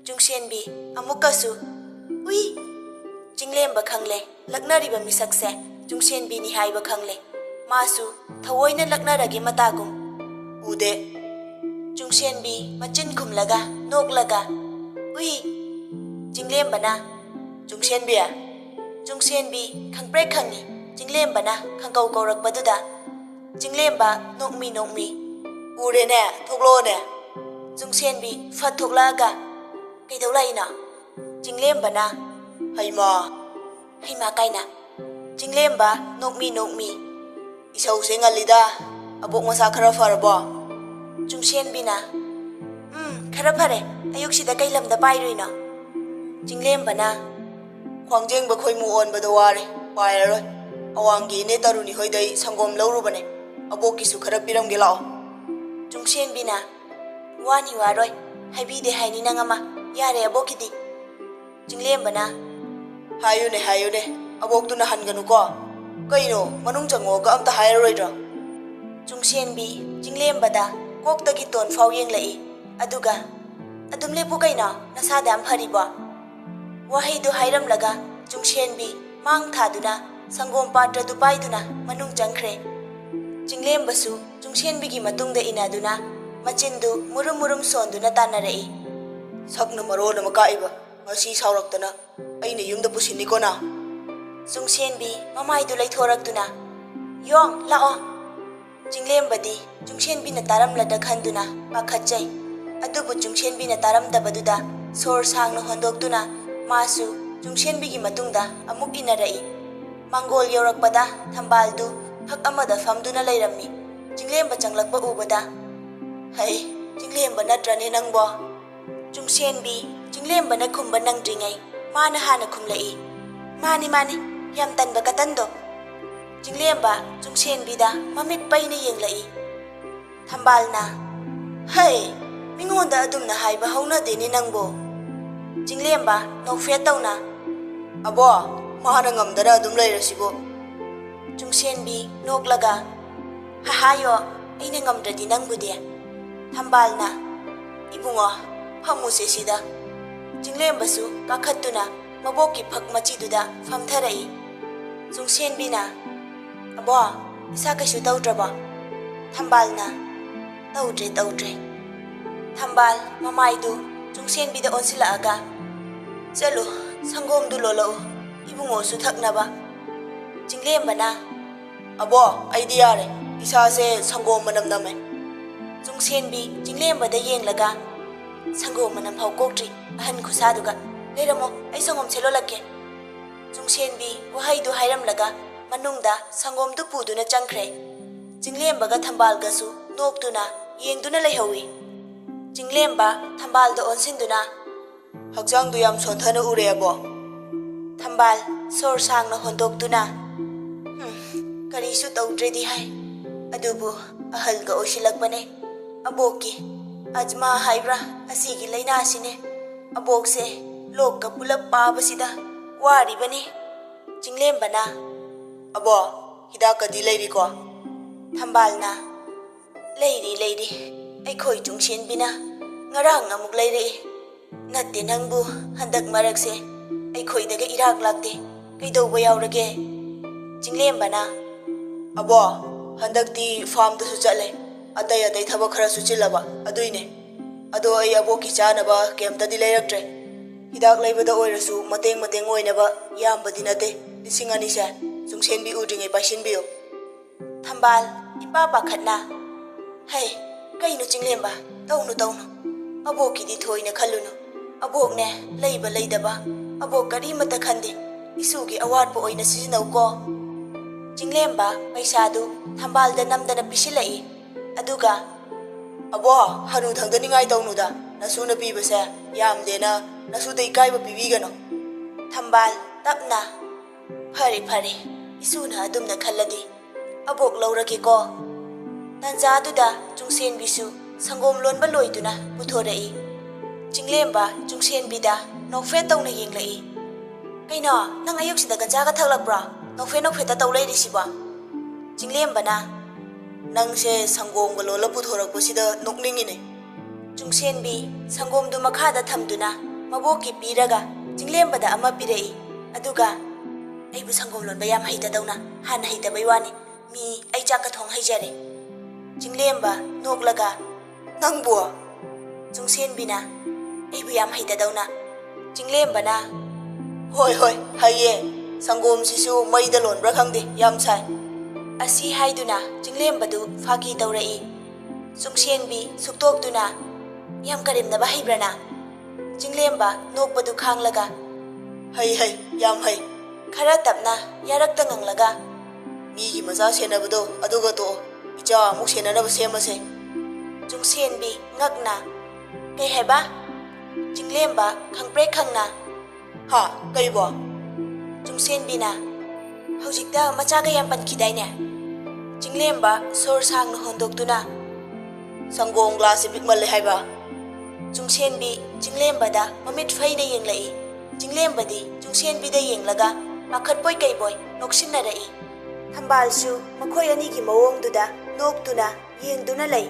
ꯆꯨꯡꯁꯦꯟꯕꯤ ꯑꯃꯨꯛꯀꯁꯨ "ꯎꯏ!" ꯆꯤꯡꯂꯦꯝꯕ ꯈꯪꯂꯦ, ꯂꯛꯅꯔꯤꯕ ꯃꯤꯁꯛꯁꯦ ꯆꯨꯡꯁꯦꯟꯕꯤꯅꯤ ꯍꯥꯏꯕ ꯈꯪꯂꯦ꯫ ꯃꯥꯁꯨ ꯊꯑꯣꯏꯅ ꯂꯛꯅꯔꯒꯦ ꯃꯇꯥꯒꯨꯝ "ꯎꯗꯦ!" ꯆꯨꯡꯁꯦꯟꯕꯤ ꯃꯆꯤꯟ ꯈꯨꯝꯂꯒ ꯅꯣꯛꯂꯒ "ꯎꯏ!" ꯆꯤꯡꯂꯦꯝꯕꯅ "ꯆꯨꯡꯁꯦꯟꯕꯤ!" ꯆꯨꯡꯁꯦꯟꯕꯤ ꯈꯪꯄ꯭ꯔꯦꯛ ꯈꯪꯉꯤ꯫ ꯆꯤꯡꯂꯦꯝꯕꯅ ꯈꯪꯀꯧ ꯀꯧꯔꯛꯄꯗꯨꯗ ꯆꯤꯡꯂꯦꯝꯕ ꯅꯣꯛꯃꯤ ꯅꯣꯛꯃꯤ "ꯎꯔꯦꯅꯦ, ꯊꯣꯛꯂꯛꯑꯣꯅꯦ!" ꯆꯨꯡꯁꯦꯟꯕꯤ ꯐꯠ ꯊꯣꯛꯂꯛꯑꯒ "ꯀꯩꯗꯧ ꯂꯥꯛꯏꯅꯣ?" ꯆꯤꯡꯂꯦꯝꯕꯅ "ꯍꯩꯃꯥ!" "ꯍꯩꯃꯥ ꯀꯥꯏꯅ!" ꯆꯤꯡꯂꯦꯝꯕ ꯅꯣꯛꯃꯤ ꯅꯣꯛꯃꯤ "ꯏꯁꯧꯁꯦ ꯉꯜꯂꯤꯗ꯫ ꯑꯕꯣꯛ ꯃꯁꯥ ꯈꯔ ꯐꯔꯕꯣ?" ꯆꯨꯡꯁꯦꯟꯕꯤꯅ "ꯎꯝ, ꯈꯔ ꯐꯔꯦ꯫ ꯑꯌꯨꯛꯁꯤꯗ ꯀꯩ ꯂꯝꯗ ꯄꯥꯏꯔꯨꯏꯅꯣ?" ꯆꯤꯡꯂꯦꯝꯕꯅ "ꯈ꯭ꯋꯥꯡꯖꯦꯡꯕ ꯈꯣꯏꯃꯨ ꯑꯣꯟꯕꯗꯣ ꯋꯥꯔꯦ, ꯄꯥꯏꯔꯔꯣꯏ꯫ ꯑꯋꯥꯡꯒꯤ ꯏꯅꯦ ꯇꯔꯨꯅꯤ ꯍꯣꯏꯗꯩ ꯁꯪꯒꯣꯝ ꯂꯧꯔꯨꯕꯅꯦ꯫ ꯑꯕꯣꯛꯀꯤꯁꯨ ꯈꯔ ꯄꯤꯔꯝꯒꯦ ꯂꯥꯛꯑꯣ꯫" ꯆꯨꯡꯁꯦꯟꯕꯤꯅ "ꯋꯥꯅꯤ ꯋꯥꯔꯣꯏ, ꯍꯥꯏꯕꯤꯗꯦ ꯍꯥꯏꯅꯤ ꯅꯪ ꯑꯃ꯫ ꯌꯥꯔꯦ ꯑꯕꯣꯛꯀꯤꯗꯤ꯫" ꯆꯤꯡꯂꯦꯝꯕꯅ "ꯍꯥꯏꯌꯨꯅꯦ, ꯍꯥꯏꯌꯨꯅꯦ, ꯑꯕꯣꯛꯇꯨꯅ ꯍꯟꯒꯅꯨꯀꯣ꯫ ꯀꯩꯅꯣ, ꯃꯅꯨꯡ ꯆꯪꯉꯛꯑꯒ ꯑꯝꯇ ꯍꯥꯏꯔꯔꯣꯏꯗ꯭ꯔꯣ?" ꯆꯨꯡꯁꯦꯟꯕꯤ ꯆꯤꯡꯂꯦꯝꯕꯗ ꯀꯣꯛꯇꯒꯤ ꯇꯣꯟ ꯐꯥꯎ ꯌꯦꯡꯂꯛꯏ꯫ ꯑꯗꯨꯒ "ꯑꯗꯨꯝ ꯂꯦꯞꯄꯨ ꯀꯩꯅꯣ, ꯅꯁꯥꯗ ꯌꯥꯝ ꯐꯔꯤꯕꯣ?" ꯋꯥꯍꯩꯗꯨ ꯍꯥꯏꯔꯝꯂꯒ ꯆꯨꯡꯁꯦꯟꯕꯤ ꯃꯥꯡ ꯊꯥꯗꯨꯅ ꯁꯪꯒꯣꯝ ꯄꯥꯇ꯭ꯔꯗꯨ ꯄꯥꯏꯗꯨꯅ ꯃꯅꯨꯡ ꯆꯪꯈ꯭ꯔꯦ꯫ ꯆꯤꯡꯂꯦꯝꯕꯁꯨ ꯆꯨꯡꯁꯦꯟꯕꯤꯒꯤ ꯃꯇꯨꯡꯗ ꯏꯟꯅꯗꯨꯅ ꯃꯆꯤꯟꯗꯨ ꯃꯨꯔꯨꯝ ꯃꯨꯔꯨꯝ ꯁꯣꯟꯗꯨꯅ ꯇꯥꯟꯅꯔꯛꯏ꯫ "ꯁꯛꯅ ꯃꯔꯣꯟ ꯑꯃ ꯀꯥꯛꯏꯕ, ꯉꯁꯤ ꯁꯥꯎꯔꯛꯇꯅ ꯑꯩꯅ ꯌꯨꯝꯗ ꯄꯨꯁꯤꯟꯅꯤꯀꯣ ꯅꯪ!" ꯆꯨꯡꯁꯦꯟꯕꯤ ꯃꯃꯥꯏꯗꯨ ꯂꯩꯊꯣꯔꯛꯇꯨꯅ "ꯌꯣꯡ, ꯂꯥꯛꯑꯣ!" ꯆꯤꯡꯂꯦꯝꯕꯗꯤ ꯆꯨꯡꯁꯦꯟꯕꯤꯅ ꯇꯥꯔꯝꯂꯗ꯭ꯔ ꯈꯟꯗꯨꯅ ꯄꯥꯈꯠꯆꯩ꯫ ꯑꯗꯨꯕꯨ ꯆꯨꯡꯁꯦꯟꯕꯤꯅ ꯇꯥꯔꯝꯗꯕꯗꯨꯗ ꯁꯣꯔ ꯁꯥꯡꯅ ꯍꯣꯟꯗꯣꯛꯇꯨꯅ ꯃꯥꯁꯨ ꯆꯨꯡꯁꯦꯟꯕꯤꯒꯤ ꯃꯇꯨꯡꯗ ꯑꯃꯨꯛ ꯏꯟꯅꯔꯛꯏ꯫ ꯃꯥꯡꯒꯣꯜ ꯌꯧꯔꯛꯄꯗ ꯊꯝꯕꯥꯜꯗꯨ ꯐꯛ ꯑꯃꯗ ꯐꯝꯗꯨꯅ ꯂꯩꯔꯝꯃꯤ꯫ ꯆꯤꯡꯂꯦꯝꯕ ꯆꯪꯂꯛꯄ ꯎꯕꯗ, "ꯍꯩ, ꯆꯤꯡꯂꯦꯝꯕ ꯅꯠꯇ꯭ꯔꯅꯦ ꯅꯪꯕꯣ?" ꯆꯨꯡꯁꯦꯟꯕꯤ ꯆꯤꯡꯂꯦꯝꯕꯅ ꯈꯨꯝꯕ ꯅꯪꯗ꯭ꯔꯤꯉꯩ ꯃꯥꯅ ꯍꯥꯟꯅ ꯈꯨꯝꯂꯛꯏ꯫ "ꯃꯥꯅꯤ, ꯃꯥꯅꯤ, ꯌꯥꯝ ꯇꯟꯕ ꯀꯇꯟꯗꯣ!" ꯆꯤꯡꯂꯦꯝꯕ ꯆꯨꯡꯁꯦꯟꯕꯤꯗ ꯃꯃꯤꯠ ꯄꯩꯅ ꯌꯦꯡꯂꯛꯏ꯫ ꯊꯝꯕꯥꯜꯅ, "ꯍꯩ, ꯃꯤꯉꯣꯟꯗ ꯑꯗꯨꯝꯅ ꯍꯥꯏꯕ ꯍꯧꯅꯗꯦꯅꯦ ꯅꯪꯕꯨ꯫" ꯆꯤꯡꯂꯦꯝꯕ ꯅꯣꯛꯐꯦꯠ ꯇꯧꯅ, "ꯑꯕꯣ, ꯃꯥꯅ ꯉꯝꯗꯅ ꯑꯗꯨꯝ ꯂꯩꯔꯁꯤꯕꯨ?" ꯆꯨꯡꯁꯦꯟꯕꯤ ꯅꯣꯛꯂꯒ, "ꯍꯥꯍꯥꯌꯣ, ꯑꯩꯅ ꯉꯝꯗ꯭ꯔꯗꯤ ꯅꯪꯕꯨꯗꯤ?" ꯊꯝꯕꯥꯜꯅ, "ꯏꯕꯨꯡꯉꯣ, ꯐꯝꯃꯨꯁꯦ ꯁꯤꯗ꯫" ꯆꯤꯡꯂꯦꯝꯕꯁꯨ ꯀꯥꯈꯠꯇꯨꯅ ꯃꯕꯣꯛꯀꯤ ꯐꯛ ꯃꯆꯤꯗꯨꯗ ꯐꯝꯊꯔꯛꯏ꯫ ꯆꯨꯡꯁꯦꯟꯕꯤꯅ, "ꯑꯕꯣ, ꯏꯁꯥ ꯀꯩꯁꯨ ꯇꯧꯗ꯭ꯔꯕꯣ?" ꯊꯝꯕꯥꯜꯅ, "ꯇꯧꯗ꯭ꯔꯦ, ꯇꯧꯗ꯭ꯔꯦ꯫" ꯊꯝꯕꯥꯜ ꯃꯃꯥꯏꯗꯨ ꯆꯨꯡꯁꯦꯟꯕꯤꯗ ꯑꯣꯟꯁꯤꯜꯂꯛꯑꯒ, "ꯆꯠꯂꯨ, ꯁꯪꯒꯣꯝꯗꯨ ꯂꯣꯜꯂꯛꯎ, ꯏꯕꯨꯡꯉꯣꯁꯨ ꯊꯛꯅꯕ꯫" ꯆꯤꯡꯂꯦꯝꯕꯅ, "ꯑꯕꯣ, ꯑꯩꯗꯤ ꯌꯥꯔꯦ, ꯏꯁꯥꯁꯦ ꯁꯪꯒꯣꯝ ꯃꯅꯝ ꯅꯝꯃꯦ꯫" ꯆꯨꯡꯁꯦꯟꯕꯤ ꯆꯤꯡꯂꯦꯝꯕꯗ ꯌꯦꯡꯂꯒ, "ꯁꯪꯒꯣꯝ ꯃꯅꯝ ꯐꯥꯎ ꯀꯣꯛꯇ꯭ꯔꯤ, ꯑꯍꯟ ꯈꯨꯁꯥꯗꯨꯒ꯫ ꯂꯩꯔꯝꯃꯣ, ꯑꯩ ꯁꯪꯒꯣꯝ ꯁꯦ ꯂꯣꯜꯂꯛꯀꯦ꯫" ꯆꯨꯡꯁꯦꯟꯕꯤ ꯋꯥꯍꯩꯗꯨ ꯍꯥꯏꯔꯝꯂꯒ ꯃꯅꯨꯡꯗ ꯁꯪꯒꯣꯝꯗꯨ ꯄꯨꯗꯨꯅ ꯆꯪꯈ꯭ꯔꯦ꯫ ꯆꯤꯡꯂꯦꯝꯕꯒ ꯊꯝꯕꯥꯜꯒꯁꯨ ꯅꯣꯛꯇꯨꯅ ꯌꯦꯡꯗꯨꯅ ꯂꯩꯍꯧꯏ꯫ ꯆꯤꯡꯂꯦꯝꯕ ꯊꯝꯕꯥꯜꯗ ꯑꯣꯟꯁꯤꯟꯗꯨꯅ, "ꯍꯛꯆꯥꯡꯗꯨ ꯌꯥꯝ ꯁꯣꯟꯊꯅ ꯎꯔꯦ ꯑꯕꯣ꯫" ꯊꯝꯕꯥꯜ ꯁꯣꯔ ꯁꯥꯡꯅ ꯍꯣꯟꯗꯣꯛꯇꯨꯅ, "ꯍꯨꯝ, ꯀꯔꯤꯁꯨ ꯇꯧꯗ꯭ꯔꯦꯗꯤ ꯍꯥꯏ, ꯑꯗꯨꯕꯨ ꯑꯍꯜꯒ ꯑꯣꯏꯁꯤꯜꯂꯛꯄꯅꯦ꯫ ꯑꯕꯣꯛꯀꯤ ꯑꯖꯃꯥ ꯍꯥꯏꯕ꯭ꯔꯥ, ꯑꯁꯤꯒꯤ ꯂꯥꯏꯅꯥꯁꯤꯅꯦ꯫ ꯑꯕꯣꯛꯁꯦ ꯂꯣꯛꯀ ꯄꯨꯂꯞ ꯄꯥꯕꯁꯤꯗ ꯋꯥꯔꯤꯕꯅꯤ꯫" ꯆꯤꯡꯂꯦꯝꯕꯅ, "ꯑꯕꯣ, ꯍꯤꯗꯥꯛꯀꯗꯤ ꯂꯩꯔꯤꯀꯣ?" ꯊꯝꯕꯥꯜꯅ, "ꯂꯩꯔꯤ, ꯂꯩꯔꯤ꯫ ꯑꯩꯈꯣꯏ ꯆꯨꯡꯁꯦꯟꯕꯤꯅ ꯉꯔꯥꯡ ꯑꯃꯨꯛ ꯂꯩꯔꯛꯏ꯫ ꯅꯠꯇꯦ ꯅꯪꯕꯨ, ꯍꯟꯗꯛ ꯃꯔꯛꯁꯦ ꯑꯩꯈꯣꯏꯗꯒ ꯏꯔꯥꯛ ꯂꯥꯛꯇꯦ꯫ ꯀꯩꯗꯧꯕ ꯌꯥꯎꯔꯒꯦ?" ꯆꯤꯡꯂꯦꯝꯕꯅ, "ꯑꯕꯣ, ꯍꯟꯗꯛꯇꯤ ꯐꯥꯝꯗꯁꯨ ꯆꯠꯂꯦ꯫ ꯑꯇꯩ ꯑꯇꯩ ꯊꯕꯛ ꯈꯔꯁꯨ ꯆꯤꯜꯂꯕ, ꯑꯗꯨꯏꯅꯦ꯫ ꯑꯗꯣ ꯑꯩ ꯑꯕꯣꯛꯀꯤ ꯆꯥꯅꯕ ꯀꯩꯝꯇꯗꯤ ꯂꯩꯔꯛꯇ꯭ꯔꯦ꯫ ꯍꯤꯗꯥꯛ ꯂꯩꯕꯗ ꯑꯣꯏꯔꯁꯨ ꯃꯇꯦꯡ ꯃꯇꯦꯡ ꯑꯣꯏꯅꯕ ꯌꯥꯝꯕꯗꯤ ꯅꯠꯇꯦ꯫ ꯂꯤꯁꯤꯡ ꯑꯅꯤꯁꯦ ꯆꯨꯡꯁꯦꯟꯕꯤ ꯎꯗ꯭ꯔꯤꯉꯩ ꯄꯥꯏꯁꯤꯟꯕꯤꯌꯨ꯫" ꯊꯝꯕꯥꯜ ꯏꯄꯥ ꯄꯥꯈꯠꯅ, "ꯍꯩ, ꯀꯩꯅꯣ ꯆꯤꯡꯂꯦꯝꯕ? ꯇꯧꯅꯨ, ꯇꯧꯅꯨ꯫ ꯑꯕꯣꯛꯀꯤꯗꯤ ꯊꯣꯏꯅ ꯈꯜꯂꯨꯅꯨ꯫ ꯑꯕꯣꯛꯅꯦ, ꯂꯩꯕ ꯂꯩꯗꯕ ꯑꯕꯣꯛ ꯀꯔꯤꯃꯠꯇ ꯈꯟꯗꯦ꯫ ꯏꯁꯨꯒꯤ ꯑꯋꯥꯠꯄ ꯑꯣꯏꯅ ꯁꯤꯖꯤꯟꯅꯧꯀꯣ꯫" ꯆꯤꯡꯂꯦꯝꯕ ꯄꯩꯁꯥꯗꯨ ꯊꯝꯕꯥꯜꯗ ꯅꯝꯗꯅ ꯄꯤꯁꯤꯜꯂꯛꯏ꯫ ꯑꯗꯨꯒ, "ꯑꯕꯣ, ꯍꯅꯨ ꯊꯪꯗꯅꯤꯡꯉꯥꯏ ꯇꯧꯅꯨꯗ꯫ ꯅꯁꯨꯅ ꯄꯤꯕꯁꯦ ꯌꯥꯝꯗꯦꯅ ꯅꯁꯨꯗ ꯏꯀꯥꯏꯕ ꯄꯤꯕꯤꯒꯅꯨ꯫" ꯊꯝꯕꯥꯜ ꯇꯞꯅ, "ꯐꯔꯦ, ꯐꯔꯦ, ꯏꯁꯨꯅ ꯑꯗꯨꯝꯅ ꯈꯜꯂꯗꯤ꯫ ꯑꯕꯣꯛ ꯂꯧꯔꯒꯦꯀꯣ꯫" ꯇꯥꯟꯖꯥꯗꯨꯗ ꯆꯨꯡꯁꯦꯟꯕꯤꯁꯨ ꯁꯪꯒꯣꯝ ꯂꯣꯟꯕ ꯂꯣꯏꯗꯨꯅ ꯄꯨꯊꯣꯔꯛꯏ꯫ ꯆꯤꯡꯂꯦꯝꯕ ꯆꯨꯡꯁꯦꯟꯕꯤꯗ ꯅꯣꯛꯐꯦꯠ ꯇꯧꯅ ꯌꯦꯡꯂꯛꯏ꯫ "ꯀꯩꯅꯣ, ꯅꯪ ꯑꯌꯨꯛꯁꯤꯗ ꯒꯟꯖꯥꯒ ꯊꯛꯂꯛꯄ꯭ꯔꯣ? ꯅꯣꯛꯐꯦꯠ ꯅꯣꯛꯐꯦꯠꯇ ꯇꯧ ꯂꯩꯔꯤꯁꯤꯕꯣ?" ꯆꯤꯡꯂꯦꯝꯕꯅ, "ꯅꯪꯁꯦ ꯁꯪꯒꯣꯝꯒ ꯂꯣꯜꯂ ꯄꯨꯊꯣꯔꯛꯄꯁꯤꯗ ꯅꯣꯛꯅꯤꯡꯉꯤꯅꯦ꯫" ꯆꯨꯡꯁꯦꯟꯕꯤ ꯁꯪꯒꯣꯝꯗꯨ ꯃꯈꯥꯗ ꯊꯝꯗꯨꯅ ꯃꯕꯣꯛꯀꯤ ꯄꯤꯔꯒ ꯆꯤꯡꯂꯦꯝꯕꯗ ꯑꯃ ꯄꯤꯔꯛꯏ꯫ ꯑꯗꯨꯒ, "ꯑꯩꯕꯨ ꯁꯪꯒꯣꯝ ꯂꯣꯟꯕ ꯌꯥꯝ ꯍꯩꯇꯗꯧꯅ, ꯍꯥꯟꯅ ꯍꯩꯇꯕꯩ ꯋꯥꯅꯤ꯫ ꯃꯤ ꯑꯩ ꯆꯥꯛꯀ ꯊꯣꯡ ꯍꯩꯖꯔꯦ꯫" ꯆꯤꯡꯂꯦꯝꯕ ꯅꯣꯛꯂꯒ, "ꯅꯪꯕꯨ?" ꯆꯨꯡꯁꯦꯟꯕꯤꯅ, "ꯑꯩꯕꯨ ꯌꯥꯝ ꯍꯩꯇꯗꯧꯅ꯫" ꯆꯤꯡꯂꯦꯝꯕꯅ, "ꯍꯣꯏ, ꯍꯣꯏ, ꯍꯩꯌꯦ꯫ ꯁꯪꯒꯣꯝꯁꯤꯁꯨ ꯃꯩꯗ ꯂꯣꯟꯕ꯭ꯔꯥ ꯈꯪꯗꯦ, ꯌꯥꯝ ꯁꯥꯏ꯫" ꯑꯁꯤ ꯍꯥꯏꯗꯨꯅ ꯆꯤꯡꯂꯦꯝꯕꯗꯨ ꯐꯥꯒꯤ ꯇꯧꯔꯛꯏ꯫ ꯆꯨꯡꯁꯦꯟꯕꯤ ꯁꯨꯛꯇꯣꯛꯇꯨꯅ, "ꯌꯥꯝ ꯀꯔꯦꯝꯅꯕ ꯍꯩꯕ꯭ꯔꯥ ꯅꯪ?" ꯆꯤꯡꯂꯦꯝꯕ ꯅꯣꯛꯄꯗꯨ ꯈꯥꯡꯂꯒ, "ꯍꯩ, ꯍꯩ, ꯌꯥꯝ ꯍꯩ꯫" ꯈꯔ ꯇꯞꯅ ꯌꯥꯔꯛꯇ ꯉꯪꯂꯒ, "ꯃꯤꯒꯤ ꯃꯆꯥ ꯁꯦꯟꯅꯕꯗꯣ ꯑꯗꯨꯒ ꯇꯣꯛꯑꯣ꯫ ꯏꯆꯥ ꯑꯃꯨꯛ ꯁꯦꯟꯅꯅꯕ ꯁꯦꯝꯃꯁꯦ꯫" ꯆꯨꯡꯁꯦꯟꯕꯤ ꯉꯛꯅ, "ꯀꯩ ꯍꯥꯏꯕ?" ꯆꯤꯡꯂꯦꯝꯕ ꯈꯪꯄ꯭ꯔꯦꯛ ꯈꯪꯅ, "ꯍꯥ? ꯀꯩꯕꯣ?" ꯆꯨꯡꯁꯦꯟꯕꯤꯅ, "ꯍꯧꯖꯤꯛꯇ ꯃꯆꯥꯒ ꯌꯥꯝ ꯄꯟꯈꯤꯗꯥꯏꯅꯦ?" ꯆꯤꯡꯂꯦꯝꯕ ꯁꯣꯔ ꯁꯥꯡꯅ ꯍꯣꯟꯗꯣꯛꯇꯨꯅ, "ꯁꯪꯒꯣꯝ ꯒ꯭ꯂꯥꯁꯁꯦ ꯄꯤꯛꯃꯜꯂꯦ ꯍꯥꯏꯕ꯫" ꯆꯨꯡꯁꯦꯟꯕꯤ ꯆꯤꯡꯂꯦꯝꯕꯗ ꯃꯃꯤꯠ ꯐꯩꯅ ꯌꯦꯡꯂꯛꯏ꯫ ꯆꯤꯡꯂꯦꯝꯕꯗꯤ ꯆꯨꯡꯁꯦꯟꯕꯤꯗ ꯌꯦꯡꯂꯒ ꯄꯥꯈꯠꯄꯣꯏ ꯀꯩꯕꯣꯏ ꯅꯣꯛꯁꯤꯟꯅꯔꯛꯏ꯫ ꯊꯝꯕꯥꯜꯁꯨ ꯃꯈꯣꯏ ꯑꯅꯤꯒꯤ ꯃꯑꯣꯡꯗꯨꯗ ꯅꯣꯛꯇꯨꯅ ꯌꯦꯡꯗꯨꯅ ꯂꯩ꯫